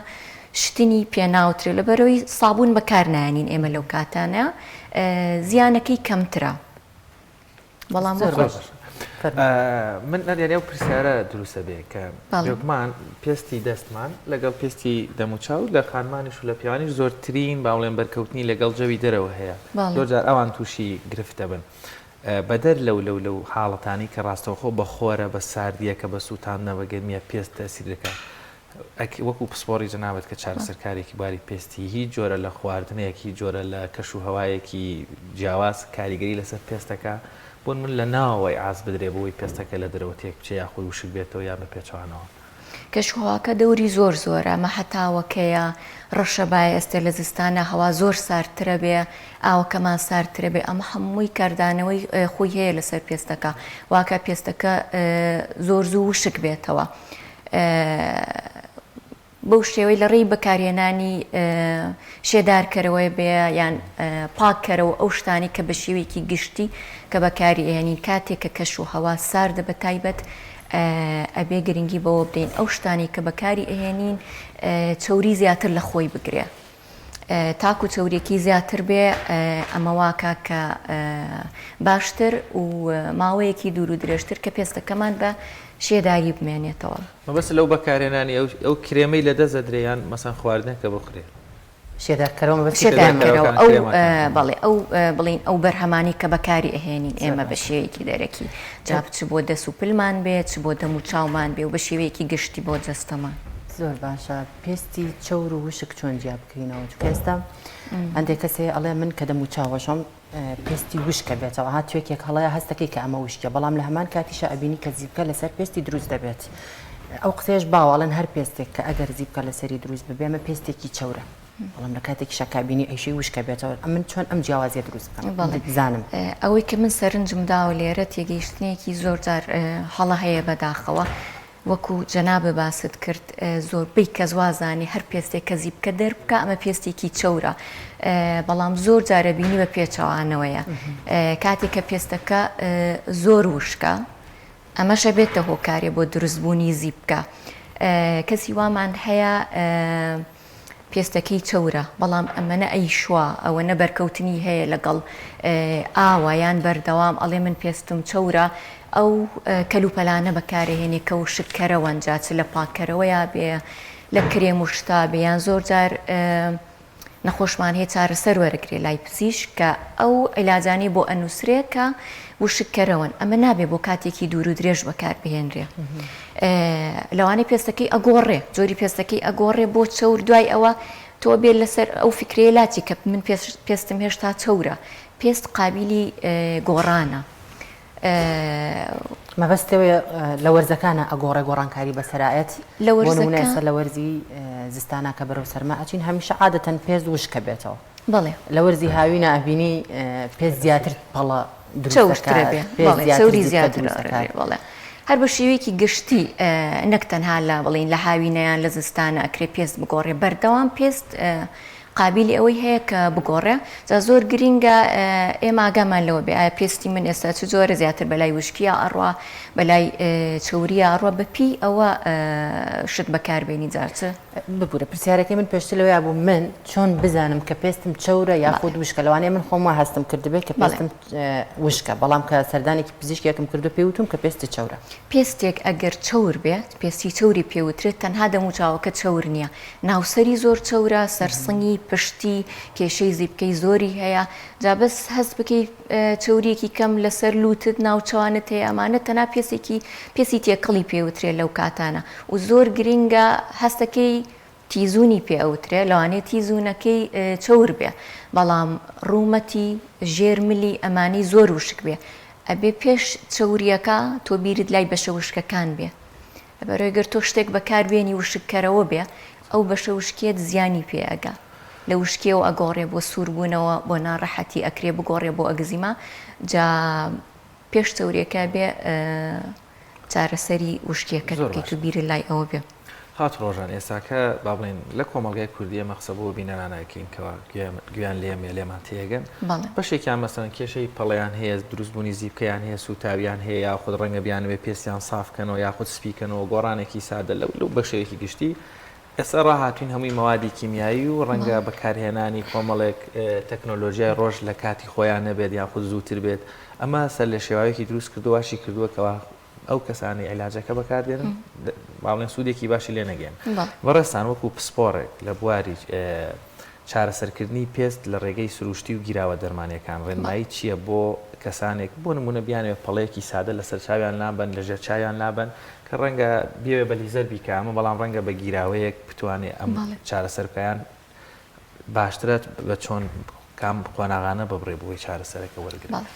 شتنی پێناوترێ لەبەرەوەی سابوون بەکار نایەنین ئێمە لەو کاتانە زیانەکەی کەمترە بەڵام من نەدیاری ئەو پرسیارە دروستە بێ کە بێگومان پێستی دەستمان لەگەڵ پێستی دەموچاو لە خانمانیش و لە پیاوانیش زۆرترین باوڵێن بەرکەوتنی لەگەڵ جەوی دەرەوە هەیە زۆر جار ئەوان تووشی گرفت دەبن بەدەر لەو لەو لەو حاڵەتانەی کە ڕاستەوخۆ بە خۆرە، بە ساردییە کە بە سووتاندنە، بە گەرمییە پێست تەئسیر دەکات. ئەک وەکوو پسپۆڕی جەنابت کە چارەسەرکارێکی بواری پێستی هیچ جۆرە لە خواردنێک، هیچ جۆرە لە کەش و هەوایەکی جیاواز کاریگەری لەسەر پێست دەکا؟ بۆ نموونە لە ناوەوە ئیعاز بدرێ بۆ ئەوەی پێستەکە لە دەرەوە تێک بچێ یاخود وشک بێتەوە یان بە پێچەوانەوە؟ کەشوهەواکە دەوری زۆر زۆرە ئەمە هەتاوەکەیە ڕەشەبایە ئێستە لە زستانا هەوا زۆر ساردترە بێ ئاوەکەمان ساردترە بێ ئەمە هەمووی کاردانەوەی خۆی هەیە لەسەر پێستەکە واکە پێستەکە زۆر زوو وشک بێتەوە بەو شێوەی لە ڕێی بەکارهێنانی شێدارکەرەوەی بێ یان پاککەرەوە ئەو شتانەی کە بە شێوەیەکی گشتی کە بەکاری ئەهێنین کاتێک کە کەش و هەوا ساردە بە تایبەت ئەبێ گرنگی بەوە بدەین ئەو شتانەی کە بەکاری ئەهێنین چەوری زیاتر لە خۆی بگرێ تاکو چەوریەکی زیاتر بێ ئەمە واکا کە باشتر و ماوەیەکی دوور و درێژتر کە پێستەکەمان بە شێداری بمێنێتەوە. مەبەست لەو بەکارهێنانی ئەو ئەو کرێمەی لە دەست دەدرێ یان مەسەن خواردنێک کە بخورێ؟ شێدارکەرەوە مەبەستی شێدارکەرەوە ئەو بەڵێ ئەو بڵین ئەو بەرهەمانی کە بەکاری ئەهێنین ئێمە بە شێوەیەکی دەرەکی جا چ بۆ دەست و پلمان بێ چ بۆ دەم و چاومان بێ و بە شێوەیەکی گشتی بۆ جەستەمان. زۆر باشە پێستی چەور و وشک چۆن جیا بکەینەوە چونکە ئێستا هەندێک کەس هەیە ئەڵێ من کە دەم و چاوەشم پێستی وشکە بێتەوە ها توێکێک هەڵەیە هەستەکەی کە ئەمە وشکە بەڵام لە هەمان کاتیشە ئەبینی کە زیپکە لەسەر پێستی دروست دەبێت ئەو قسەیەش باوەڵێن هەر پێستێک کە ئەگەر زیپکە لەسەری دروست ببێ ئەمە پێستێکی چەورە بەڵام لە کاتێکیشا کابینی ئەیشەی وشکە بێتەوە ئەمن چۆن ئەم جیاوازیە دروست بکەم بەڵێ بزانم. ئەوەی کە من سەرنجم داوە لێرە تێگەیشتنێکی زۆر جار هەڵە هەیە بەداخەوە وەکو جەنابت باست کرد زۆربەی کەس وازانێ هەر پێستێک کە زیپکە دەربکا ئەمە پێستێکی چەورە بەڵام زۆر جارە بینی بە پێچەوانەوەیە کاتێک کە پێستەکە زۆر وشکە ئەمەشە بێتە هۆکارێ بۆ دروستبوونی زیپکە کەسی وامان هەیە پێستەکەی چەورە بەڵام ئەمەنە ئەیشوا ئەوەنە بەرکەوتنی هەیە لەگەڵ ئاوە یان بەردەوام ئەڵێ من پێستم چەورە ئەو کەلوپەلانە بەکارەهێنێ کە وشککەرەوەن جا چ لە پاککەرەوەیا بێ لە کرێم و شتا بێ یان زۆر جار نەخۆشمان هەیە چارەسەر وەرەگرێ لای پزیشک کە ئەو عیلاجانەی بۆ ئەنووسرێ کە وشککەرەوەن ئەمە نابێ بۆ کاتێکی دوور و درێژ بەکار بهێنرێ لەوانەیە پێستەکەی ئەگۆڕێ جۆری پێستەکەی ئەگۆڕێ بۆ چەور دوای ئەوە تۆ بێ لەسەر ئەو فکرەیە لاچی کە من پێستم هێشتا چەورە پێست قابلی گۆڕانە مەبەستەوەیە لە وەرزەکانە ئەگۆڕێ گۆڕانکاری بەسەرایەت لە وەرزەکە لە وەرزی زستانە کە بەرەو سەرما ئەچین هەمیشە عادەتەن پێست وشکە بێتەوە بەڵێ. لە وەرزی هاوینە ئەبینی پێست زیاتر پەڵە دروست چەورترە دەکات، بێ پێست بەڵێ زیاتر چەوری زیپکە زیاتر دروست ئەڕێ دەکات. بێ بەڵێ هەر بە شێوەیەکی گشتی نەک تەنها لە بڵێین لە هاوینە یان لە زستانە ئەکرێ پێست بگۆڕێ بەردەوام پێست قابیلی ئەوەی هەیە کە بگۆڕێ جا زۆر گرینگە ئێمە ئاگامان لەوە بێ ئایا پێستی من ئێستا چ جۆرە زیاتر بەلای وشکیە ئەڕوا بەلای چەوریە ئەڕوا بەپێی ئەوە شت بەکاربێنی جا چ ببورە پرسیارەکەی من پێشتر لەوەیا بوو من چۆن بزانم کە پێستم چەورە یاخود وشکە لەوانەیە من خۆم وا هەستم کردبێت کە پێستم وشکە بەڵام کە سەردانێکی پزیشکێکم کردو پێی وتوم کە پێستت چەورە. پێستێک ئەگەر چەور بێت پێستی چەوری پێ وترێت تەنها دەموچاوەکە چەور نییە ناوسەری زۆر چەورە سەرسنگی. پشتی کێشەی زیپکەی زۆری هەیە جا بەس هەست بکەی چەوریەکی کەم لەسەر لوتت ناوچەوانت هەیە ئەمانە تەنها پێسێکی پێسی تێکەڵی پێوترێ لەو کاتانە و زۆر گرینگە هەستەکەی تیزوونی پێ ئەوترێ لەوانەیە تیزوونەکەی چەور بێ بەڵام ڕوومەتی ژێر ملی ئەمانەی زۆر وشک بێ ئەبێ پێش چەوریەکە تۆ بیرت لای بەشە وشکەکان بێ لەبەرئەوەی گەر تۆ شتێک بەکار بێنی وشککەرەوە بێ ئەو بەشە وشکیەت زیانی پێ ئەگا لە وشکیەوە ئەگۆڕێ بۆ سوور بوونەوە بۆ ناڕەحەتی ئەکرێ بگۆڕێ بۆ ئەگزیما جا پێش چەوریەکە بێ چارەسەری وشکیەکەت زۆر بکەیت باشە. و بیرت لای ئەوە بێ. خاتوو ڕۆژان ئێستاکە با بڵێین لە کۆمەڵگای کوردی ئێمە قسە بۆ بینەران ئەکەین کەوا گوێیان لێمە لێمان تێگەن بەڵێ. بەشێکیان مەسەلەن کێشەی پەڵەیان هەیە دروستبوونی زیپکەیان هەیە سووتاویان هەیە یاخود ڕەنگە بیانەوێ پێستیان ساف کەنەوە یاخود سپی کەنەوە گۆڕانێکی سادە لەو لەو بە شێوەیەکی گشتی ئێستا ڕاهاتوین هەمووی مەوادی کیمیایی و ڕەنگە بەکارهێنانی کۆمەڵێک تەکنۆلۆژیای ڕۆژ لە کاتی خۆیان نەبێت یاخود زووتر بێت ئەمە سەرلێشێواوێکی دروست کردووە واشی کردووە کەوا ئەو کەسانەی عیلاجەکە بەکاردێنن با بڵێن سوودێکی باشی لێ نەگەن. بەڕێزتان وەکو پسپۆڕێک لە بواری چارەسەرکردنی پێست لە ڕێگەی سروشتی و گیراوە دەرمانیەکان ڕێنمایی چییە بۆ کەسانێک بۆ نمونە بیانەوێت پەڵەیەکی سادە لەسەر چاویان لابەن لەژێر چاویان لابەن کە ڕەنگە بیەوێ بە لیزەر بیکا ئەمە بەڵام ڕەنگە بە گیراوەیەک بتوانێ ئەم چارەسەر بکا یان باشترە بە چۆن کام قۆناغانە ببڕێ بۆی چارەسەرەکە وەرگرن؟ بەڵێ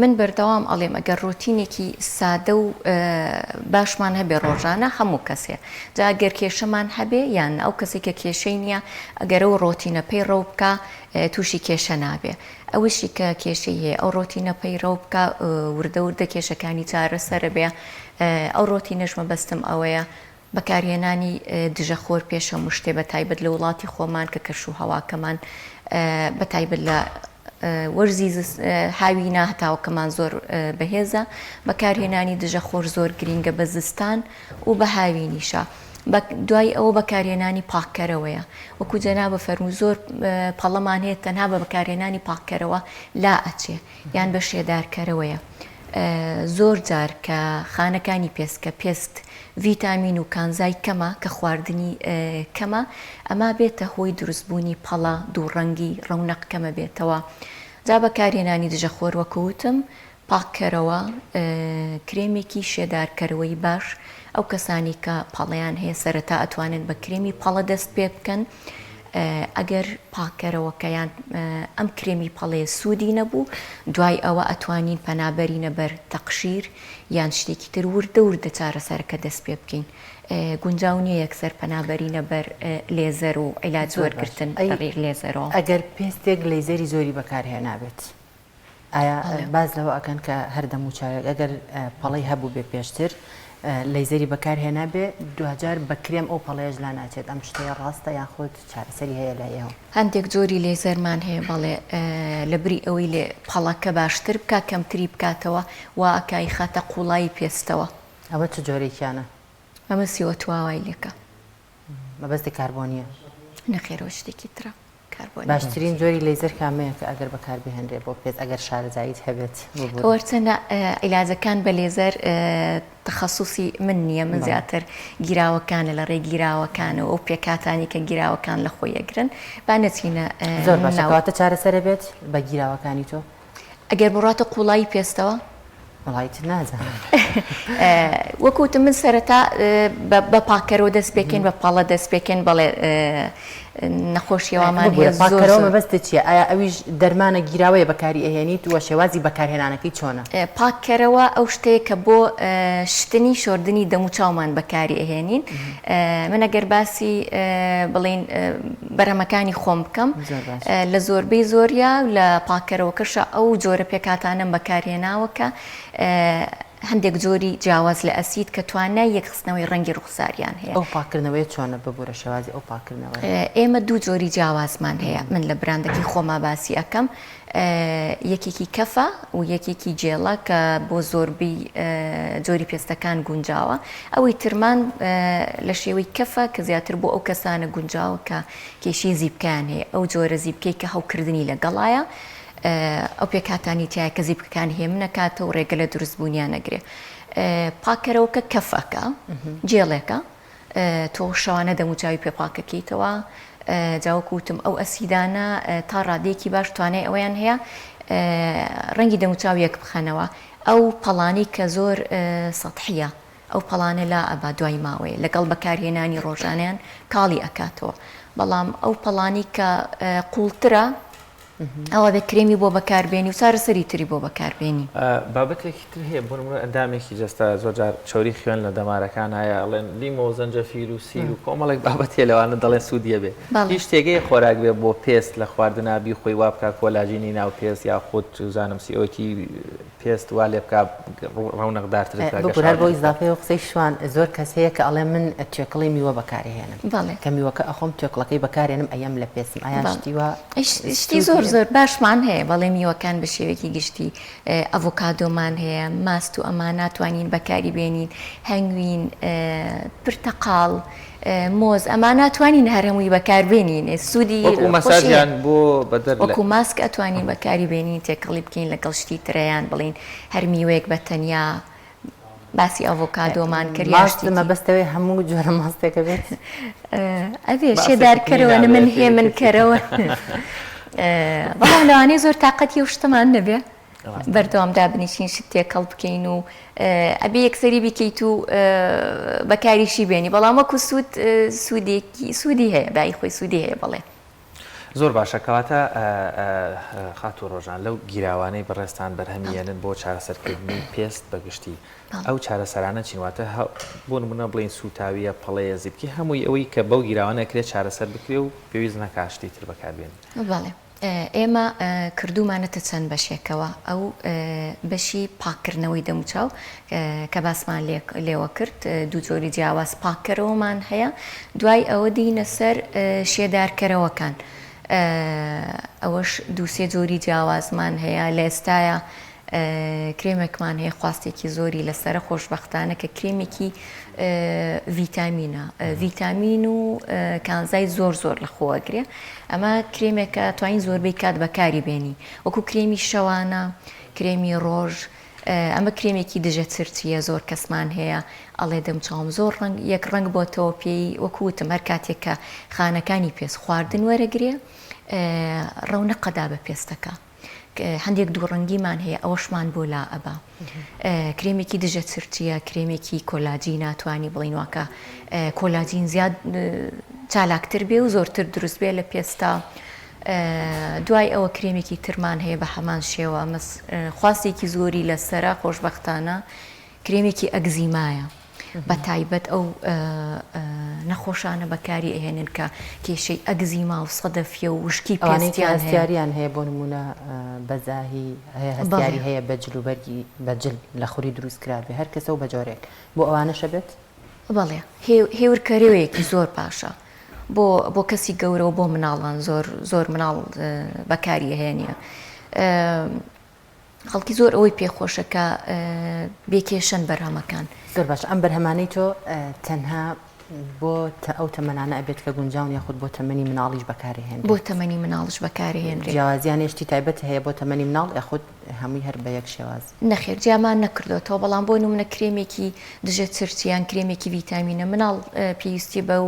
من بەردەوام ئەڵێم ئەگەر ڕۆتینێکی سادە و باشمان هەبێ ڕۆژانە هەموو کەسێ جا گەر کێشەمان هەبێ یان ئەو کەسێک کە کێشەی نییە ئەگەر ئەو ڕۆتینە پەیڕەو بکا تووشی کێشە نابێ ئەوەشی کە کێشەی هەیە ئەو ڕۆتینە پەیڕەو بکا وردە وردە کێشەکانی چارەسەرە بێ ئەو ڕۆتینەش مەبەستم ئەوەیە بەکارهێنانی دژە خۆر پێش هەموو شتێ بە تایبەت لە وڵاتی خۆمان کە کەش و هەواکەمان بە تایبەت لە وەرزی هاوینە هەتاوەکەمان زۆر بەهێزە بەکارهێنانی دژە خۆر زۆر گرینگە بە زستان و بە هاوینیشە دوای ئەوە بەکارهێنانی پاککەرەوەیە وەکو جەنابە فەرموو زۆر پەڵەمان هەیە تەنها بە بەکارهێنانی پاککەرەوە لا ئەچێ یان بە شێدارکەرەوەیە. زۆر جار کە خانەکانی پێست کە پێست ڤیتامین و کانزای کەمە کە خواردنی کەمە ئەما بێتە هۆی دروستبوونی پەڵە دووڕەنگی ڕەونەق کەمە بێتەوە جا بەکارهێنانی دژەخۆر وەکو وتم پاککەرەوە کرێمێکی شێدارکەرەوەی باش ئەو کەسانی کە پەڵەیان هەیە سەرەتا ئەتوانن بە کرێمی پەڵە دەست پێ بکەن ئەگەر پاککەرەوەکە یان ئەم کرێمی پەڵەیە سوودی نەبوو دوای ئەوە ئەتوانین پەنا بەرینە بەر تەقشیر یان شتێکی تر وردە وردە چارەسەرەکە دەست پێ بکەین گونجاو نییە یەکسەر پەنا بەرینە بەر لێزەر و عیلاج زۆر باش وەرگرتن ئەی لە ڕێی لێزەرەوە. ئەگەر پێستێک لەیزەری زۆری بەکارهێنابێت ئایا باس لەوە ئەکەن کە هەر دەموچاوێک ئەگەر پەڵەی هەبووبێ پێشتر لەیزەری بەکار هێنابێ دواجار بە کرێم ئەو پەڵەیەش لا ناچێت ئەم شتەیە ڕاستە یان خۆت چارەسەری هەیە لای ئێوە؟ هەندێک جۆری لێزەرمان هەیە بەڵێ لەبری ئەوەی لێ پەڵەکە باشتر بکا کەمتری بکاتەوە وا ئەکا ئیخاتە قوڵایی پێستەوە. ئەوە چ جۆرێکیانە؟ ئەمە سیۆتوا وای لێکە. مەبەستی کاربۆنیە؟ نەخێر ئەوە شتێکی ترە. کاربۆنی. باشترین جۆری لەیزەر کامەیە کە ئەگەر بەکار بهێنرێ بۆ پێست ئەگەر شارەزاییت هەبێت ببورە. وەرچەنە عیلاجەکان بە لێزەر تەخەسوسی من نییە من زیاتر گیراوەکانە لە ڕێی گیراوەکانەوە ئەو پێکهاتانەی کە گیراوەکان لە خۆی ئەگرن با نەچینە زۆر باشە ناو. کەواتە چارەسەرە بێت بە گیراوەکانی تۆ؟ ئەگەر بڕاتە قوڵایی پێستەوە؟ وەڵا ئیتر نازانم. وەکو وتم من سەرەتا بە پاککەرەوە دەست پێکەین بە پەڵە دەست پێکەین بەڵێ نەخۆشی وامان هەیە زۆر پاککەرەوە مەبەستت چییە؟ ئایا ئەویش دەرمانە گیراوەیە بەکاری ئەهێنیت و شێوازی بەکارهێنانەکەی چۆنە؟ پاککەرەوە ئەو شتەیە کە بۆ شتنی شۆردنی دەموچاومان بەکاری ئەهێنین من ئەگەر باسی بڵێین بەرهەمەکانی خۆم بکەم لە زۆربەی زۆریا لە پاککەرەوەکەشا ئەو جۆرە پێکهاتانەم بەکارهێناوە کە هەندێک جۆری جیاواز لە ئەسید کە توانای یەکخستنەوەی ڕەنگی ڕوخساریان هەیە. ئەو پاککردنەوەیە چۆنە ببورە شێوازی ئەو پاککردنەوەیە؟ ئێمە دوو جۆری جیاوازمان هەیە من لە براندەکەی خۆما باسی ئەکەم یەکێکی کەفە و یەکێکی جێڵە کە بۆ زۆربەی جۆری پێستەکان گونجاوە ئەوەی ترمان لە شێوەی کەفە کە زیاتر بۆ ئەو کەسانە گونجاوە کە کێشەی زیپکەیان هەیە ئەو جۆرە زیپکەی کە هەوکردنی لەگەڵایە ئەو پێکهاتانی تایە کە زیپکەکان هێمنەکاتەوە ڕێگە لە دروستبوونیان نەگرێ پاکەرەوەکە کەفەکە جێڵێکە تۆ شەوانە دەموچاوی پێ پاکەکەیتەوە. جا وەکو وتم ئەو ئەسیدانە تا ڕادەیەکی باش توانای ئەوەیان هەیە ڕەنگی دەموچاو یەک بخەنەوە ئەو پەڵانەی کە زۆر سەتحیە ئەو پەڵانە لا ئەبا دوای ماوەیە لەگەڵ بەکارهێنانی ڕۆژانەیان کاڵی ئەکاتەوە بەڵام ئەو پەڵانی کە قوڵترە ئەوە بێ کرێمی بۆ بەکاربێنی و چارەسەری تری بۆ بەکاربێنی. بابەتێکی تر هەیە بۆ نمونە ئەندامێکی جەستە زۆرجار چەوری خوێن لە دەمارەکان هەیە ئەڵێن لیمۆ و زەنجەفیل و سیر و کۆمەڵێک بابەت هەیە لەوانە دەڵێن سوودی هەبێ هیچ شتێک هەیە خۆراک بێ بۆ پێست لە خواردنا بیخۆی وا بکا کۆلاجینی ناو پێست یاخود چوزانم سیۆتی پێست وا لێ بکا ڕەونەقدارتر بکا ببورە هەر بۆ گەشاوەتر بکا. ئیزافەی ئەو قسەی شوان زۆر کەس هەیە کە ئەڵێ من توێکڵی میوە بەکارئەهێنم بەڵێ. کە میوەکە ئەخۆم توێکڵەکەی بەکارێنم ئەیەم لە پێستم ئایا بەڵێ. شتی وا شتی سوودی زۆر هەیە؟ زۆر باشمان هەیە بەڵێ میوەکان بە شێوەیەکی گشتی ئەڤۆکادۆمان هەیە ماست و ئەمانە توانین بەکاری بێنین هەنگوین پرتەقاڵ مۆز ئەمانە توانین هەر هەمووی بەکار بێنین سوودی وەکو خۆشی مەساجیان هەیە. بۆ بەدەر لە. وەکو ماسک ئەتوانین بەکاری بێنین تێکەڵی بکەین لەگەڵ شتی ترەیان بڵێین هەر میوەیەک بە تەنیا باسی ئەڤۆکادۆمان کرد یان ماست شتێکی مەبەستەوەی هەموو جۆرە ماستێکە بێت؟ ئەبێ ماستێکی شێدارکەرەوە تری من نابێت هێمن کەرەوە بەڵام لەوانەیە زۆر تاقەتی ئەو شتەمان نەبێ بەردەوام دابنیشین شت تێکەڵ بکەین و ئەبێ یەکسەری بیکەیت و بەکاریشی بێنی بەڵام وەکو سوود سوودێکی سوودی هەیە بای خۆی سوودی هەیە بەڵێ. زۆر باشە کەواتە خاتوو ڕۆژان لەو گیراوانەی بەڕێزتان بەرهەمی یەنن بۆ چارەسەرکردنی پێست بە گشتی ئەو چارەسەرانە چین واتە بۆ نمونە بڵین سوتاویە پەڵەیە زیپکی هەمووی ئەوەی کە بەو گیراوانە کرێت چارەسەر بکرێ و پێویست نەکا شتی تر بەکاربێنی. بەڵێ ئێمە کردوومانەتە چەند بەشێکەوە، ئەو بەشی پاککردنەوەی دەموچاو کە باسمان لێوە کرد، دوو جۆری جیاواز پاککەرەوەمان هەیە، دوای ئەوە دێینە سەر شێدارکەرەوەکان، ئەوەش دوو سێ جۆری جیاوازمان هەیە، لە ئێستایا کرێمێکمان هەیە خواستێکی زۆری لەسەرە خۆشبەختانە کە کرێمێکی ڤیتامینە ڤیتامین و کانزای زۆر زۆر لە خۆ ئەگرێ ئەمە کرێمێکە توانین زۆربەی کات بەکاری بێنی وەکو کرێمی شەوانە کرێمی ڕۆژ ئەمە کرێمێکی دژە چرچیە زۆر کەسمان هەیە ئەڵێ دەمچاوم زۆر ڕەنگ یەک ڕەنگ بۆتەوە پێی وەکو وتم هەر کاتێک کە خانەکانی پێست خواردن وەرەگرێ ڕەونەقەدا بە پێستەکە هەندێک دووڕەنگیمان هەیە ئەوەشمان بۆ لا ئەبا. کرێمێکی دژە چرچیە، کرێمێکی کۆلاجینە توانی بڵین واکە کۆلاجین زیاد چالاکتر بێ و زۆرتر دروست بێ لە پێستا. دوای ئەوە کرێمێکی ترمان هەیە بە هەمان شێوە خواستێکی زۆری لەسەرە خۆشبەختانە کرێمێکی ئەگزیمایە. بە تایبەت ئەو نەخۆشانە بەکاری ئەهێنن کە کێشەی ئەگزیما و سەدەفیە و وشکی ئەوانەی کە پێستیان هەیە. هەستیاریان هەیە بۆ نموونە بەزاهی هەیە بەڵێ. هەستیاری هەیە بە جل و بەرگی بە جل لە خوری دروست کرابێ هەر کەسە و بە جۆرێک بۆ ئەوانەش ئەبێت؟ بەڵێ هێورکەرەوەیەکی زۆر باشە بۆ بۆ کەسی گەورە و بۆ مناڵان زۆر زۆر مناڵ بەکاری ئەهێنێ. خەڵکی زۆر ئەوەی پێ خۆشە کە بێ کێشەن بەرهەمەکان. زۆر باشە ئەم بەرهەمانەی تۆ تەنها بۆ ئەو تەمەنانە ئەبێت کە گونجاون یاخود بۆ تەمەنی مناڵیش بەکارهێنرێت؟ بۆ تەمەنی مناڵش بەکارهێنرێت. جیاوازیان شتی تایبەت هەیە بۆ تەمەنی مناڵ یاخود هەمووی هەر بە یەک شێواز؟ نەخێر جیامان نەکردۆتەوە بەڵام بۆ نمونە کرێمێکی دژە چرچی یان کرێمێکی ڤیتامینە مناڵ پێویستی بەو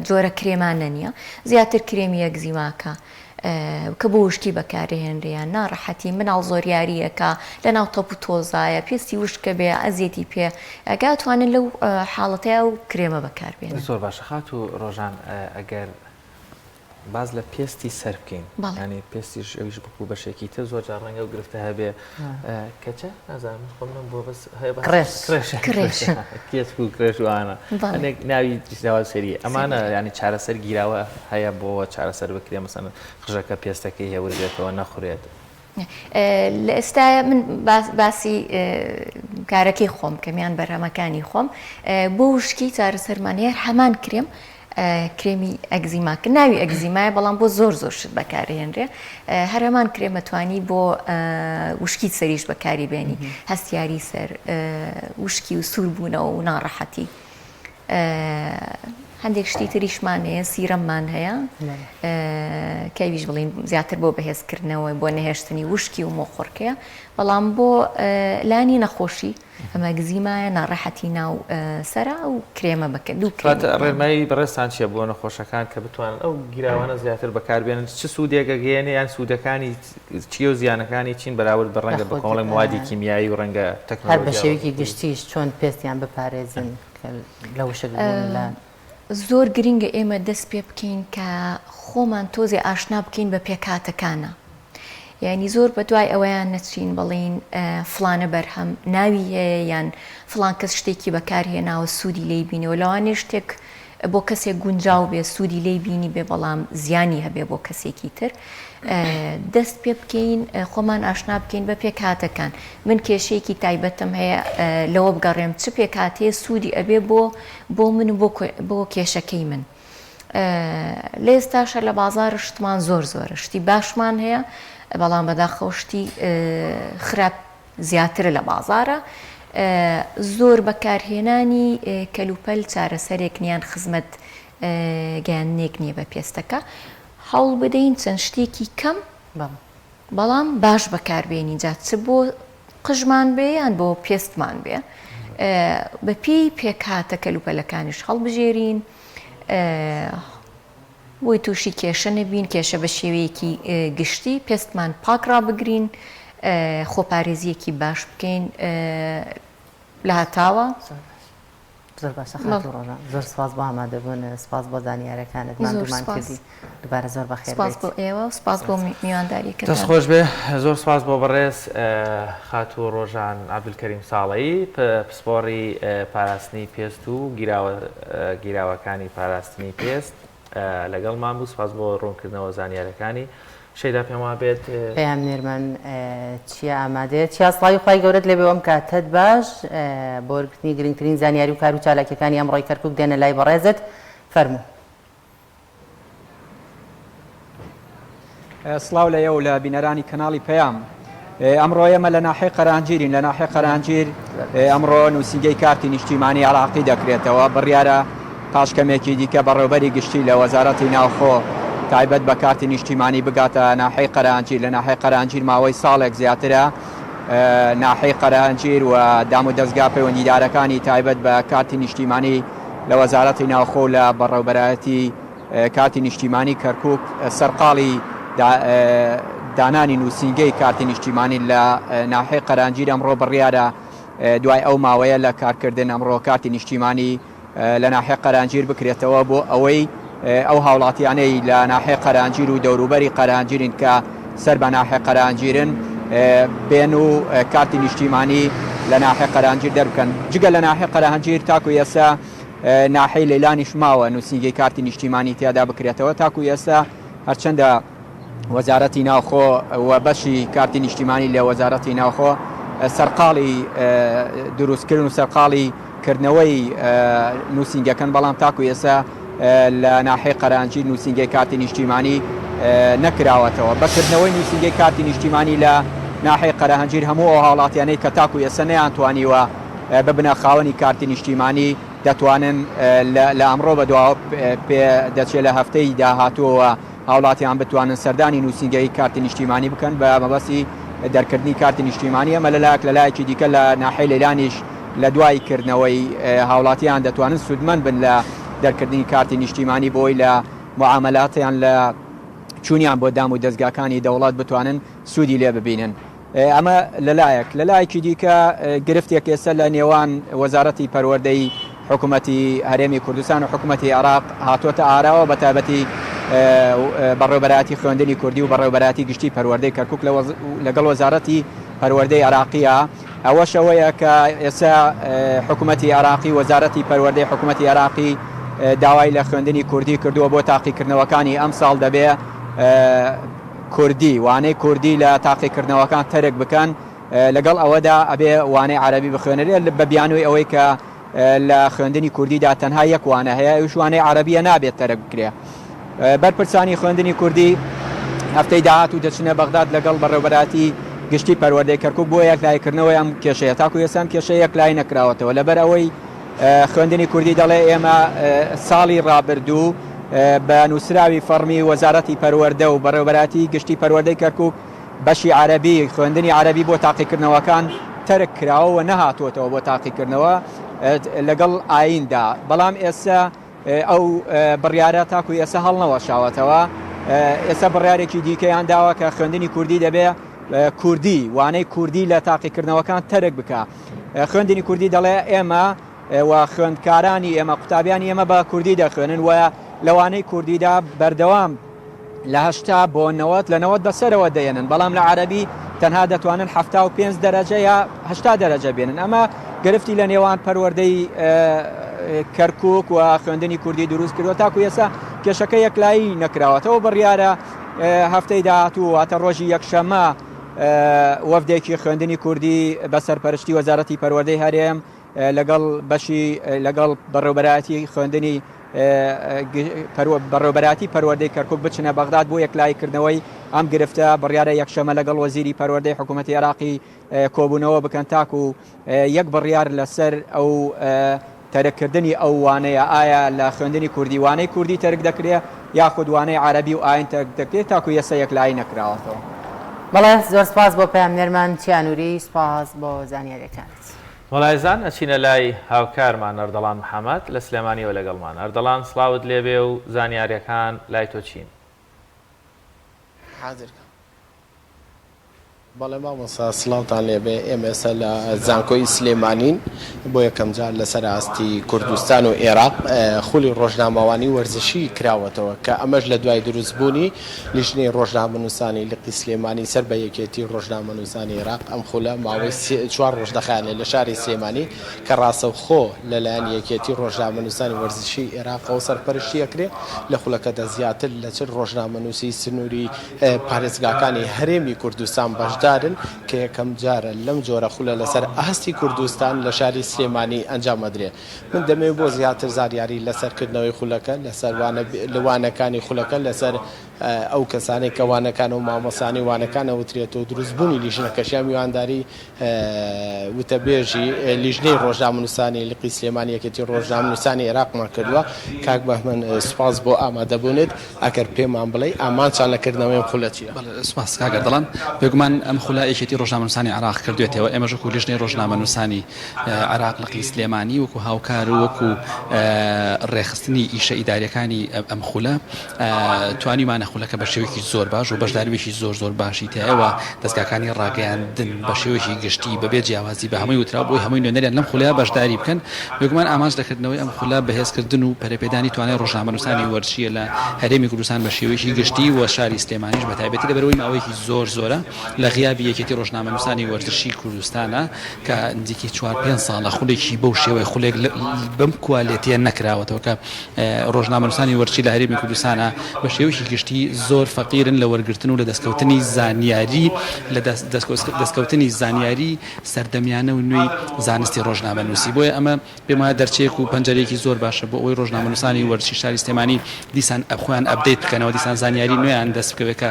جۆرە کرێمانە نییە زیاتر کرێمی ئەگزیماکە کە بۆ وشکی بەکارئەهێنرێ یان ناڕەحەتی مناڵ زۆر یارییەکا لەناو تەپ و تۆزایە پێستی وشکە بێ ئەزیەتی پێ ئەگا ئەتوانن لەو حاڵەتەیا ئەو کرێمە بەکاربێنن. زۆر باشە خاتوو ڕۆژان ئەگەر باس لە پێستی سەر بکەین بەڵێ. یانی پێستیش ئەویش وەکوو بەشێکی تر زۆر جار ڕەنگە ئەو گرفتە هەبێ کەچە نازانم من خۆم نەم بووە بەس هەیە باس کڕێش. کڕێش کڕێش. کێچک و کڕێش و ئەوانە بەڵێ. هەندێک ناوی جیاواز سەیری ئەمانە یانی چارەسەر گیراوە هەیە بۆ چارەسەر بکرێ مەسەن قژەکە پێستەکەی هێور بێتەوە نەخورێت. لە ئێستایا من باسی کارەکەی خۆم بکەم یان بەرهەمەکانی خۆم بۆ وشکی چارەسەرمان هەیە هەمان کرێم کرێمی ئەگزیما کە ناوی ئەگزیمایە بەڵام بۆ زۆر زۆر شت بەکارهێنرێ هەرەمان کرێمە توانی بۆ وشکی سەریش بەکاری بێنی هەستیاری سەر وشکی و سوور بوونەوە و ناڕەحەتی. هەندێک شتی تریشمان هەیە سیرەممان هەیە کە ئەویش بڵین زیاتر بۆ بەهێزکردنەوەی بۆ نەهێشتنی وشکی و مۆخۆڕکەیە بەڵام بۆ لانی نەخۆشی ئەمە گزیمایە ناڕەحەتی ناو سەرە و کرێمە بکە دوو کاتە ڕێنمایی بەڕێزتان چیە بۆ نەخۆشەکان کە بتوانن ئەو گیراوانە زیاتر بەکاربێنن چ سوودێک ئەگەیەنێ یان سوودەکانی چیە و زیانەکانی چین بەراورد بە ڕەنگە بە کۆمەڵێک موادی کیمیایی و ڕەنگە هەر بە تەکنۆلۆژیا شێوەیەکی گشتیش چۆن پێستیان بپارێزن کە لە وشک بوون لە. زۆر گرینگە ئێمە دەست پێ بکەین کە خۆمان تۆزێ ئاشنا بکەین بە پێکهاتەکانە یانی زۆر بە دوای ئەوەیان نەچین بڵێین فڵانە بەرهەم ناوی هەیە یان فڵان کەس شتێکی بەکار هێناوە سوودی لێی بینەوە لەوانەیە شتێک بۆ کەسێک گونجاو بێ سوودی لێی بینی بێ بەڵام زیانی هەبێ بۆ کەسێکی تر دەست پێ بکەین خۆمان ئاشنا بکەین بە پێکهاتەکان من کێشەیەکی تایبەتم هەیە لەوە بگەڕێم چ پێکهاتەیە سوودی ئەبێ بۆ بۆ من و بۆ کێشەکەی من لە ئێستاشە لە بازار شتمان زۆر زۆرە شتی باشمان هەیە بەڵام بەداخەوە شتی خراپ زیاترە لە بازارە زۆر بەکارهێنانی کەلوپەل چارەسەرێک نیان خزمەت گەیاندنێک نییە بە پێستەکە هەوڵ بدەین چەند شتێکی کەم بەڵام باش بەکاربێنین جا چ بۆ قژمان بێ یان بۆ پێستمان بێ بە پێی پێکهاتە کەلوپەلەکانیش هەڵبژێرین بۆی تووشی کێشە نەبین کێشە بە شێوەیەکی گشتی پێستمان پاک ڕابگرین خۆپارێزیەکی باش بکەین لە هەتاوە. زۆر باشە خاتوو ڕۆژان زۆر سپاس بۆ ئامادەبوون سپاس بۆ زانیارەکانت ماندوومان کردی دووبارە زۆر بەخێر سپاس بۆ ئێوە و سپاس بۆ میوانداریەکەتان. دەست خۆش بێ زۆر سپاس بۆ بەڕێز خاتوو ڕۆژان عەبدولکەریم ساڵەیی پسپۆڕی پاراستنی پێست و گیراوەکانی پاراستنی پێست لەگەڵمان بوو سپاس بۆ ڕوونکردنەوە زانیارەکانی شەیدا پێم وابێت. پەیامنێرمان چیا ئامادەیە. چیا سڵاوی خوای گەورەت لێبێ و ئەم کاتەت باش. بۆ وەرگرتنی گرنگترین زانیاری و کار و چالاکیەکانی ئەمڕۆی کەرکوک دێنە لای بەڕێزت. فەرموو. سڵاو لە ئێوە و لە بینەرانی کەناڵی پەیام. ئەمڕۆ ئێمە لە ناحیەی قەرانجیرین، لە ناحیەی قەرانجیر ئەمڕۆ نووسینگەی کارتی نیشتیمانی عێراقی دەکرێتەوە، بڕیارە پاش کەمێکی دیکە بەڕێوبەری گشتی لە وەزارەتی ناوخۆ تایبەت بە کارتی نیشتیمانی بگاتە ناحیەی قەرانجیر، لە ناحیەی قەرانجیر ماوەی ساڵێک زیاترە ناحیەی قەرانجیر و دام و دەزگا پەیوەندیدارەکانی تایبەت بە کارتی نیشتیمانی لە وەزارەتی ناوخۆ و لە بەڕێوبەرایەتی کارتی نیشتیمانی کەرکوک سەرقاڵی دانانی نووسینگەی کارتی نیشتیمانی لە ناحیەی قەرانجیر ئەمڕۆ بڕیارە دوای ئەو ماوەیە لە کارکردن ئەمڕۆ کارتی نیشتیمانی لە ناحیە قەرانجیر بکرێتەوە بۆ ئەوەی ئەو هاوڵاتیانەی لە ناحیە قەرانجیر و دەوروبەری قەرانجیرین کە سەر بە ناحیە قەرانجیرن بێن و کارتی نیشتیمانی لە ناحیە قەرانجیر دەربکەن جگە لە ناحیە قەرانجیر تاکو ئێستا ناحیەی لەیلانیش ماوە نووسینگەی کارتی نیشتیمانی تیادا بکرێتەوە تاکو ئێستا هەرچەندە وەزارەتی ناوخۆ و بەشی کارتی نیشتیمانی لە وەزارەتی ناوخۆ سەرقاڵی دروستکردن و سەرقاڵی کردنەوەی نووسینگەکەن بەڵام تاکو ئێستا لە ناحیەی قەرانجیر نووسینگەی کارتی نیشتیمانی نەکراوەتەوە بە کردنەوەی نووسینگەی کارتی نیشتیمانی لە ناحیەی قەرەهەنجیر هەموو ئەو هاوڵاتیانەی کە تاکو ئێستا نەیانتوانیوە ببنە خاوەنی کارتی نیشتیمانی دەتوانن لە ئەمڕۆ بەدواوە پێ دەچێت لە هەفتەی داهاتووەوە هاوڵاتیان بتوانن سەردانی نووسینگەی کارتی نیشتیمانی بکەن بە مەبەستی دەرکردنی کارتی نیشتیمانی ئەمە لەلایەک لەلایەکی دیکە لە ناحیەی لەیلانیش لە دوای کردنەوەی هاوڵاتیان دەتوانن سوودمەند بن لە دەرکردنی کارتی نیشتیمانی بۆی لە معاملاتیان لە چوونیان بۆ دام و دەزگاکانی دەوڵەت بتوانن سوودی لێ ببینن. ئەمە لەلایەک، لەلایەکی دیکە گرفتێک ئێستا لە نێوان وەزارەتی پەروەردەی حکوومەتی هەرێمی کوردستان و حکوومەتی عێراق هاتۆتە ئاراوە بە تایبەتی بەڕێوبەرایەتی خوێندنی کوردی و بەڕێوبەرایەتی گشتی پەروەردەی کەرکوک لەگەڵ وەزارەتی پەروەردەی عێراقیە ئەوەش ئەوەیە کە ئێستا حکوومەتی عێراقی وەزارەتی پەروەردەی حکوومەتی عێراقی داوای لە خوێندنی کوردی کردووە بۆ تاقیکردنەوەکانی ئەمساڵ دەبێ کوردی، وانەی کوردی لە تاقیکردنەوەکان تەرک بکەن، لەگەڵ ئەوەدا ئەبێ وانەی عەرەبی بخوێنرێت بە بیانووی ئەوەی کە لە خوێندنی کوردیدا تەنها یەک وانە هەیە ئەویش وانەی عەرەبیە نابێت تەرک بکرێ. بەرپرسانی خوێندنی کوردی هەفتەی داهاتوو دەچنە بەغداد لەگەڵ بەڕێوەبەرایەتی گشتی پەروەردەی کەرکوک بۆ یەکلاییکردنەوەی ئەم کێشەیە تاکو ئێستا ئەم کێشەیە یەکلایی نەکراوەتەوە لەبەر ئەوەی. خوێندنی کوردی دەڵێ ئێمە ساڵی ڕابردوو بە نووسراوی فەڕمی وەزارەتی پەروەردە و بەڕێوەبەرایەتی گشتی پەروەردەی کەرکووک بەشی عەرەبی، خوێندنی عەرەبی بۆ تاقیکردنەوەکان تەرک کراوە و نەهاتووەتەوە بۆ تاقیکردنەوە لەگەڵ ئاییندا، بەڵام ئێستا ئەو بڕیارە تاکو ئێستا هەڵنەوەشاوەتەوە. ئێستا بڕیارێکی دیکەیان داوە کە خوێندنی کوردی دەبێ کوردی، وانەی کوردی لە تاقیکردنەوەکان تەرک بکا. خوێندنی کوردی دەڵێ ئێمە و خوێندکارانی ئێمە، قوتابیانی ئێمە بە کوردی دەخوێنن و لە وانەی کوردیدا بەردەوام لە 80 بۆ 90 لە 90 بەسەرەوە دەێنن، بەڵام لە عەرەبی تەنها دەتوانن 75 دەرەجە یا 80 دەرەجە بێنن. ئەمە گرفتی لە نێوان پەروەردەی کەرکوک و خوێندنی کوردی دروست کردووە. تاکو ئێستا کێشەکە یەکلایی نەکراوەتەوە. بڕیارە هەفتەی داهاتوو واتە ڕۆژی یەکشەممە وەفدێکی خوێندنی کوردی بە سەرپەرشتی وەزارەتی پەروەردەی هەرێم لەگەڵ بەشی لەگەڵ بەڕێوبەرایەتی خوێندنی بەڕێوبەراتی پەروەردەی کەرکک بچنە بەغداد بۆ یەکلاییکردنەوەی ئەم گرفتە. بڕیارە یەکشەمە لەگەڵ وەزیری پەروەردەی حکوومەتی عێراقی کۆبوونەوە بکەن تاکو یەک بڕیار لەسەر ئەو تەرککردنی ئەو وانەیە، ئایا لە خوێندنی کوردی وانەی کوردی تەرک دەکرێت یاخود وانەی عەرەبی و ئاین تەرک دەکرێت، تاکو ئێستا یەکلایی نەکراوەتەوە. بەڵێ زۆر سپاس بۆ پەیامنێرمان چیا نوری، سپاس بۆ زانیاریەکانت. مەلایزان ئەچینە لای هاوکارمان ئەردەڵان محەمەد لە سلێمانیەوە لەگەڵمانە. ئەردەڵان سڵاوت لێبێ و زانیاریەکان لای تۆ چین؟ حازر کە. بەڵێ مامۆستا سڵاوتان لێبێ ئێمە ئێستا لە زانکۆی سلێمانین بۆ یەکەمجار لەسەر ئاستی کوردستان و ئێراق خولی ڕۆژنامەوانی وەرزشی کراوەتەوە کە ئەمەش لە دوای دروستبوونی لیژنەی ڕۆژنامەنووسانی لقی سلێمانی سەر بە یەکێتی ڕۆژنامەنووسانی ئێراق ئەم خولە ماوەی چوار ڕۆژ دەخایەنێت لە شاری سلێمانی کە ڕاستەوخۆ لەلایەن یەکێتی ڕۆژنامەنووسانی وەرزشی ئێراقەوە سەرپەرشتی ئەکرێت لە خولەکەدا زیاتر لە 40 ڕۆژنامەنووسی سنووری پارێزگاکانی هەرێمی کوردستان بەشدارن کە یەکەمجارە لەم جۆرە خولە لەسەر ئاستی کوردستان لە شاری سلێمانی ئەنجام ئەدرێت. من دەمەوێت بۆ زیاتر زانیاری لەسەر کردنەوەی خولەکە، لەسەر وانەکانی خولەکە، لەسەر ئەو کەسانەی کە وانەکان و مامۆستایانی وانەکان ئەوترێت و دروستبوونی لیژنەکەش یا میوانداری وتەبێژی لیژنەی ڕۆژنامەنووسانی لقی سلێمانی یەکێتی ڕۆژنامەنووسانی عێراقمان کردووە. کاک بەهمەن سوپاس بۆ ئامادەبوونت، ئەگەر پێمان بڵێی ئامانجتان لە کردنەوەی ئەم خولە چییە؟ بەڵێ سوپاس کاک ئەردەڵان، بێگومان ئەم خولە یەکێتی ڕۆژنامەنووسانی عێراق کردوێتەوە، ئێمەش وەکو لیژنەی ڕۆژنامەنووسانی عێراق لقی سلێمانی وەکو هاوکار و وەکو ڕێکخستنی ئیشە ئیداریەکانی ئەم خولە توانیمانە خولەکە بە شێوەیەکی زۆر باش و بەشدارییەکی زۆر زۆر باشی تیایە و دەزگاکانی ڕاگەیاندن بە شێوەیەکی گشتی بەبێ جیاوازی بە هەمووی وتراوە بۆی هەمووی نوێنەریان لەم خولەیا بەشداری بکەن. بێگومان ئامانج لە کردنەوەی ئەم خولە بەهێزکردن و پەرەپێدانی توانای ڕۆژنامەنووسانی وەرزشییە لە هەرێمی کوردستان بە شێوەیەکی گشتی و شاری سلێمانیش بە تایبەتی لەبەرئەوەی ماوەیەکی زۆر زۆرە لە غیابی یەکێتی ڕۆژنامەنووسانی وەرزشی کوردستانە کە نزیکەی چوار پێنج ساڵە خولێکی بەو شێوەیە خولێک بەم کوالێتیە نەکراوەتەوە کە ڕۆژنامەنووسانی وەرزشی لە هەرێمی کوردستانە بە شێوەیەکی گشتی زۆر فەقیرن لە وەرگرتن و لە دەستکەوتنی زانیاری لە دەستکەوتنی زانیاری سەردەمیانە و نوێی زانستی ڕۆژنامەنووسی بۆیە ئەمە پێم وایە دەرچەیەک و پەنجەرەیەکی زۆر باشە بۆ ئەوەی ڕۆژنامەنووسانی وەرزشی شاری سلێمانی دیسان خۆیان update بکەنەوە دیسان زانیاری نوێیان دەست بکەوێت کە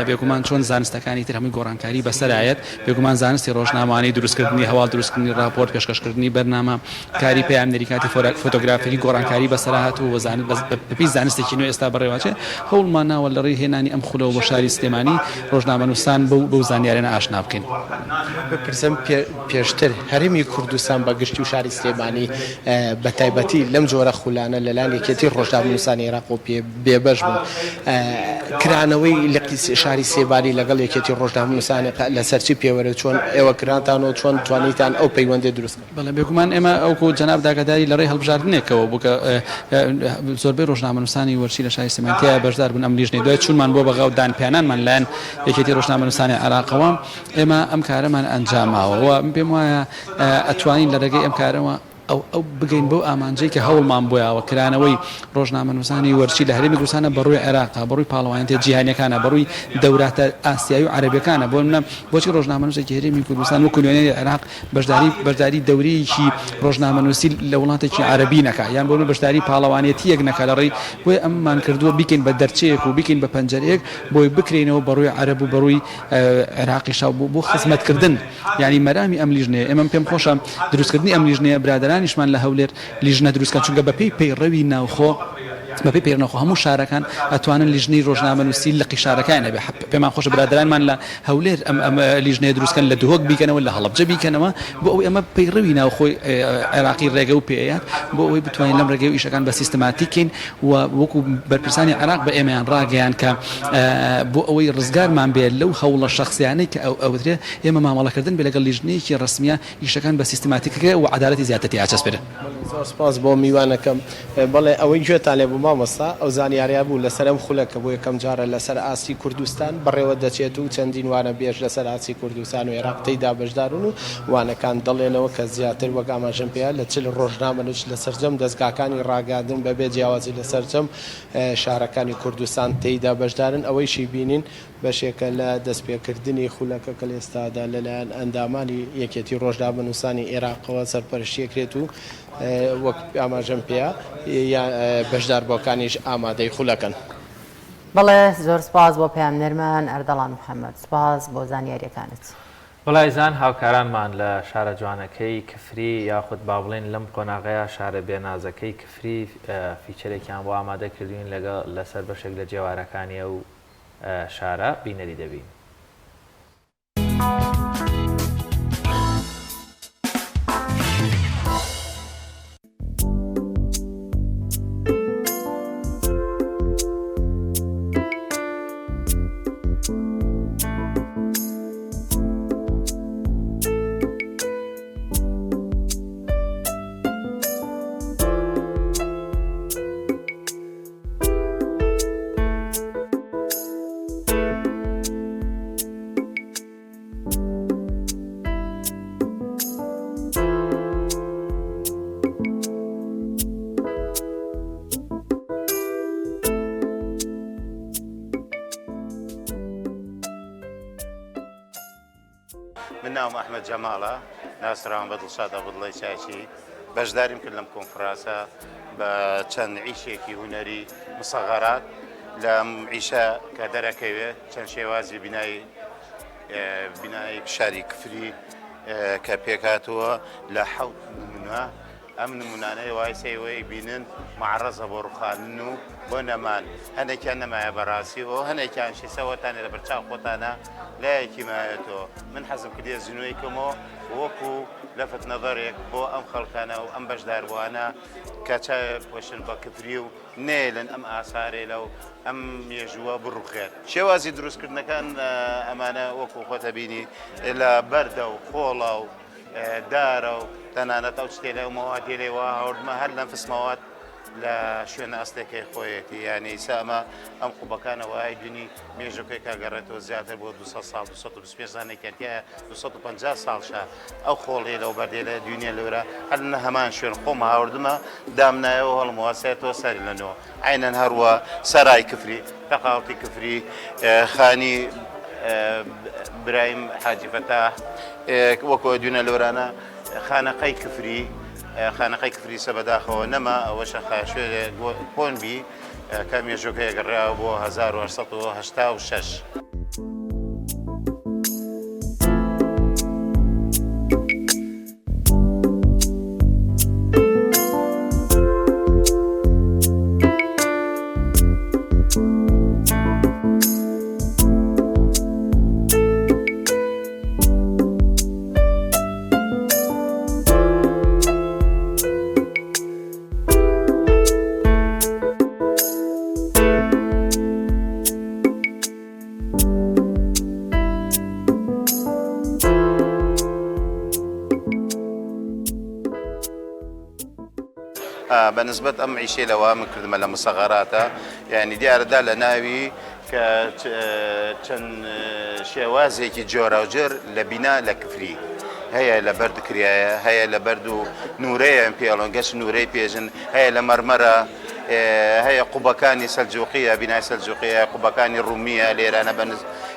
بێگومان چۆن زانستەکانی تر هەمووی گۆڕانکاری بەسەرایەت بێگومان زانستی ڕۆژنامەوانی دروستکردنی هەواڵ دروستکردنی ڕاپۆرت پێشکەشکردنی بەرنامە کاری پەیامنێری کاتی فۆتۆگرافی گۆڕانکاری بەسەرا هاتووە و زانست بەپێی زانستێکی نوێ ئێستا بەڕێوەچێ هەوڵمان ناوە لە ڕێی هێنانی ئەم خولەوە بۆ شاری سلێمانی ڕۆژنامەنووسان بەو بەو زانیاریانە ئاشنا بکەین. بپرسم پێشتر هەرێمی کوردستان بە گشتی و شاری سلێمانی بە تایبەتی لەم جۆرە خولانە لەلایەن یەکێتی ڕۆژنامەنووسانی عێراقەوە پێ بێبەش بوون. کرانەوەی لقی شاری سلێمانی لەگەڵ یەکێتی ڕۆژنامەنووسانی لەسەر چی پێوەرە چۆن ئێوە کرانتان و چۆن توانیتان ئەو پەیوەندیە دروست بکەن؟ بەڵێ بێگومان ئێمە وەکو جەنابت ئاگاداری لەڕێی هەڵبژاردنێکەوە بوو کە زۆربەی ڕۆژنامەنووسانی وەرزشی لە شاری سلێمانی تیایا بەشدار بوون ئەم لیژنەی دوای چوونمان بۆ بەغا و دانپیانانمان لایەن یەکێتی ڕۆژنامەنووسانی عێراقەوە ئێمە ئەم کارەمان ئەنجاماوە و من پێم وایە ئەتوانین لە ڕێگەی ئەم کارەوە ئەو ئەو بگەین بەو ئامانجەی کە هەوڵمان بۆیاوە کرانەوەی ڕۆژنامەنووسانی وەرزشی لە هەرێمی کوردستانە بە ڕووی عێراقا بە ڕووی پاڵەوانێتیە جیهانیەکانە بە ڕووی دەوراتە ئاسیایی و عەرەبیەکانە بۆ نمونە بۆچی ڕۆژنامەنووسێکی هەرێمی کوردستان وەکو نوێنەری عێراق بەشداری بەشداری دەورەیەکی ڕۆژنامەنووسی لە وڵاتێکی عەرەبی نەکا یان بۆ نمونە بەشداری پاڵەوانێتیەک نەکا لە ڕێی بۆیە ئەممان کردووە بیکەین بە دەرچەیەک و بیکەین بە پەنجەرەیەک بۆی بکرێینەوە بە ڕووی عەرەب و بە ڕووی عێراقیشا بۆ خزمەتکردن یانی مەرامی ئەم لیژنەیە ئێمە پێم خۆشە دروستکردنی ئەم لیژنەیە برادەرانی. برادەرانیشمان لە هەولێر لیژنە دروست کەن، چونکە بەپێی پەیڕەوی ناوخۆ، بەپێی پەیڕەوی ناوخۆ هەموو شارەکان ئەتوانن لیژنەی ڕۆژنامەنووسی لقی شارەکەیان هەبێ، پێمان خۆشە برادەرانمان لە هەولێر ئەم ئەم لیژنەیە دروست کەن، لە دهۆک بیکەنەوە، لە هەڵەبجە بیکەنەوە، بۆ ئەوەی ئەمە پەیڕەوی ناوخۆی عێراقی ڕێگە و پێیات، بۆ ئەوەی بتوانین لەم ڕێگەیەوە ئیشەکان بە سیستماتیک کەین و وەکو بەرپرسانی عێراق بە ئێمەیان ڕاگەیاند کە بۆ ئەوەی ڕزگارمان بێ لەو هەوڵە شەخسیانەی کە ئەوترێ ئێمە مامەڵەکردن بێ لەگەڵ لیژنەیەکی ڕەسمیە ئیشەکان بە سیستماتیک کرێ و عەدالەتی زیاتر تیا ئەچەسپێنن. بەڵێ زۆر سوپاس بۆ میوانەکەم. بەڵێ ئەوەی گوێتان لێ بوو مامۆستا ئەو زانیاریە بوو لەسەر ئەم خولە کە بۆ یەکەم جارە لەسەر ئاستی کوردستان بەڕێوە دەچێت و چەندین وانە بێژ لەسەر ئاستی کوردستان و عێراق تێیدا بەشدارن و وانەکان دەڵێنەوە کە زیاتر وەک ئاماژەم پێیا لە 40 ڕۆژنامەنووس لە سەرجەم دەزگاکانی ڕاگەیاندن بەبێ جیاوازی لە سەرجەم شارەکانی کوردستان تێیدا بەشدارن ئەوەیشی بینین بەشێکە لە دەستپێکردنی خولەکە کە لە ئێستادا لەلایەن ئەندامانی یەکێتی ڕۆژنامەنووسانی عێراقەوە سەرپەرشتیەکرێت و وەک ئاماژەم پێیا بەشداربووەکانیش ئامادەی خولەکەن. بەڵێ زۆر سپاس بۆ پەیامنێرمان ئەردەڵان محەمەد سپاس بۆ زانیاریەکانت. بەڵێ ئازیزان هاوکارانمان لە شارە جوانەکەی کفری یاخود با بڵێین لەم قۆناغەیا شارە بێنازەکەی کفری feature ێکیان بۆ ئامادە کردوین لەگەڵ لەسەر بەشێک لە جێوارەکانی ئەو شارە بینەری دەبین. من ناوم ئەحمەد جەماڵە، ناسراوم بە دڵشاد ئەبودڵەی چاچی، بەشداریم کرد لەم کۆنفراسە بە چەند ئیشێکی هونەری مسەغەرات لەم ئیشە کە دەرەکەوێت چەند شێوازی بینای بینای شاری کفری کە پێکهاتووە لە حەوت نمونە ئەم نمونانەی وای سەیوەی بینن معرەزە بۆ ڕوخاندن و بۆ نەمان هەنێکیان نەمایە بەڕاستی و هەنێکیان شیسەوەتانە لە بەرچاو خۆتانە لایەکی مایەتەوە من حەزم کردیە زنوی کەمەوە وەکو لەفت نەظەرێک بۆ ئەم خەڵکانە و ئەم بەشداربووانە کە چاوێ پۆشن بە کفری و نێلن ئەم ئاسارێلە و ئەم مێژووە بڕوخێت. شێوازی دروستکردنەکان ئەمانە وەکو خۆتە بینی لە بەردە و خۆڵە و دارە و تەنانەت ئەو شتێ لەو مەوادی لێ وا هاوردمە هەر لەنفس مەواد لە شوێنە ئەسلەکەی خۆیەتی یعنی ئیسا ئەمە ئەم قوبەکانە وای دونی مێژەکەی کاگەڕێتەوە زیاتر بۆ 200 ساڵ 225 زانێکیان 250 ساڵشە ئەو خۆڵی لەو بەردێ لە دونیە لەورە هەر لە هەمان شوێن خۆم هاوردمە دامنایەوە هەڵمواسێتەوە سەری لەنەوە عینەن هەروە سەرای کفری تەقاڵتی کفری خانی برایم حاجی فەتاح وەکۆ دوینە لۆرانە خانەقەی کفری خانەقەی کفری سە بەداخەوە نەما ئەوەشە خاشوێ کۆن بی کە مێژوەکەی گەڕاوە بۆ 1986. بە نسبەت ئەم ئیشەی لەوە من کردمە لە مسەغەراتە یعنی دیارەدا لە ناوی کە چەند شێوازێکی جۆراوجۆر لە بینا لە کفری هەیە لە بەرد کریایە هەیە لە بەرد و نورەیە پێڵن گەشت نورەی پێژن هەیە لە مەرمەرە هەیە قوبەکانی سەلجوقیە بینای سەلجوقیە قوبەکانی ڕومیە لێرانە بە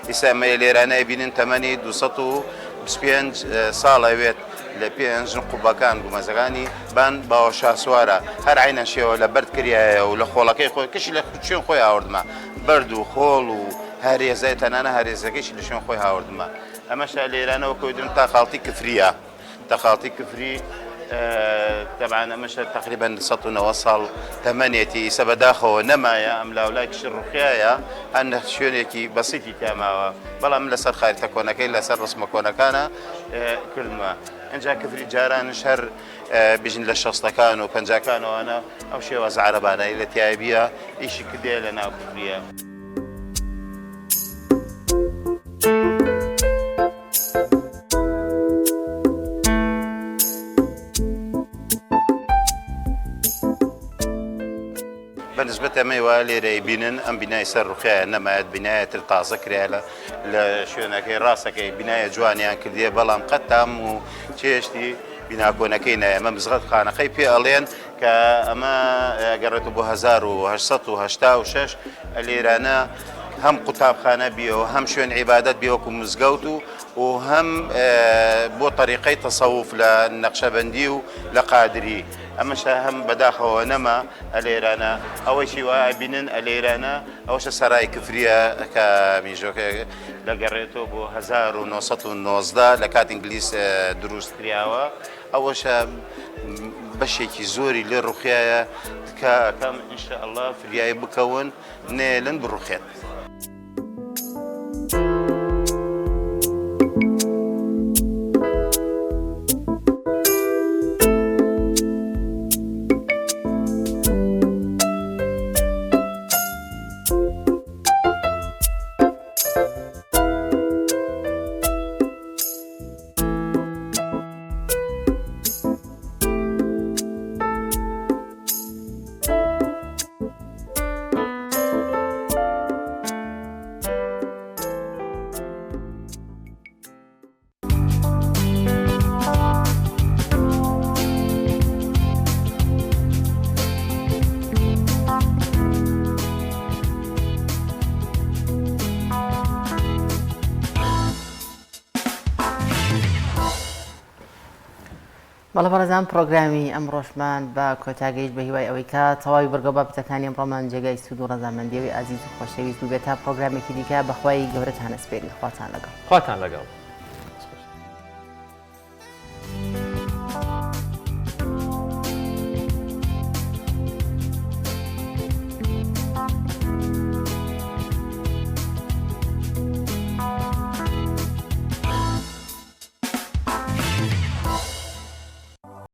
ئیسامەیە لێرانە بینن تەمەنی 225 ساڵ ئەوێت لە پێنج قوبەکان گومەزەکانی بان باوە شاسوارە هەر عینە شێوە لە بەرد کریایە و لە خۆڵەکەی خۆی کەشی لە شوێن خۆی ئاوردمە بەرد و خۆڵ و هەرێزای تەنانە هەرێزەکەیشی لە شوێن خۆی هاوردمە ئەمەشە لێرانەوە کۆی دون تا خاڵتی کفریە تەخاڵتی کفری. تەبعەن ئەمەشە تەقریبەن 190 ساڵ تەمەنێتی ئیسە بەداخەوە نەمایە ئەم لاولای کشی ڕوخیایە هەر شوێنێکی بەسیتی تیاماوە بەڵام لەسەر خاریتە کۆنەکەی لەسەر ڕسمە کۆنەکانە کردمە ئینجا کفری جارانش هەر بژین لە شەستەکان و پەنجاکانەوەە ئەو شێواز عەرەبانەی لە تایبیە ئیشی کردێ لە ناو کفریە. بە نسبەت ئەمەی وا لێرە ئەیبینن ئەم بینای سەر ڕوخیایە نەمایەت بینایە تر تازە کرایە لە لە شوێنەکەی ڕاستەکەی بینایە جوانیان کردیە بەڵام قەت تام و چێشتی بینا کۆنەکەی نایە ئەمە مزغەت خانەقەی پێ ئەڵێن کە ئەمە گەڕێتەوە بۆ 1886 لێرانە هەم قوتابخانە بیەوە هەم شوێن عیبادەت بێ وەکو مزگەوت و و هەم بۆ تەریقەی تەسەوف لە نەقشەبەندی و لە قادری ئەمەشە هەم بەداخەوە نەما ئەلێرانە ئەوەیشی وا ئەبینن ئەلێرانە ئەوەشە سەرای کفریە کە میژۆکە دەگەڕێتەوە بۆ 1990 لە کات ئینگلیس دروست کراوە ئەوەشە بەشێکی زۆری لێ ڕوخیایە تکا ئەکەم ان شاء اللە فریای بکەون نێلن بڕوخێت. بەڵێ بەڕێزان پڕۆگرامی ئەمڕۆشمان بە کۆتا گەیشت بە هیوای ئەوەی کە تەواوی بڕگە و بابەتەکانی ئەمڕۆمان جێگای سوود و ڕەزامەندیەوەی ئازیز و خۆشەویست بووبێت تا پڕۆگرامێکی دیکە بەخوای گەورەتان ئەسپێرین خواتان لەگەڵ. خواتان لەگەڵ.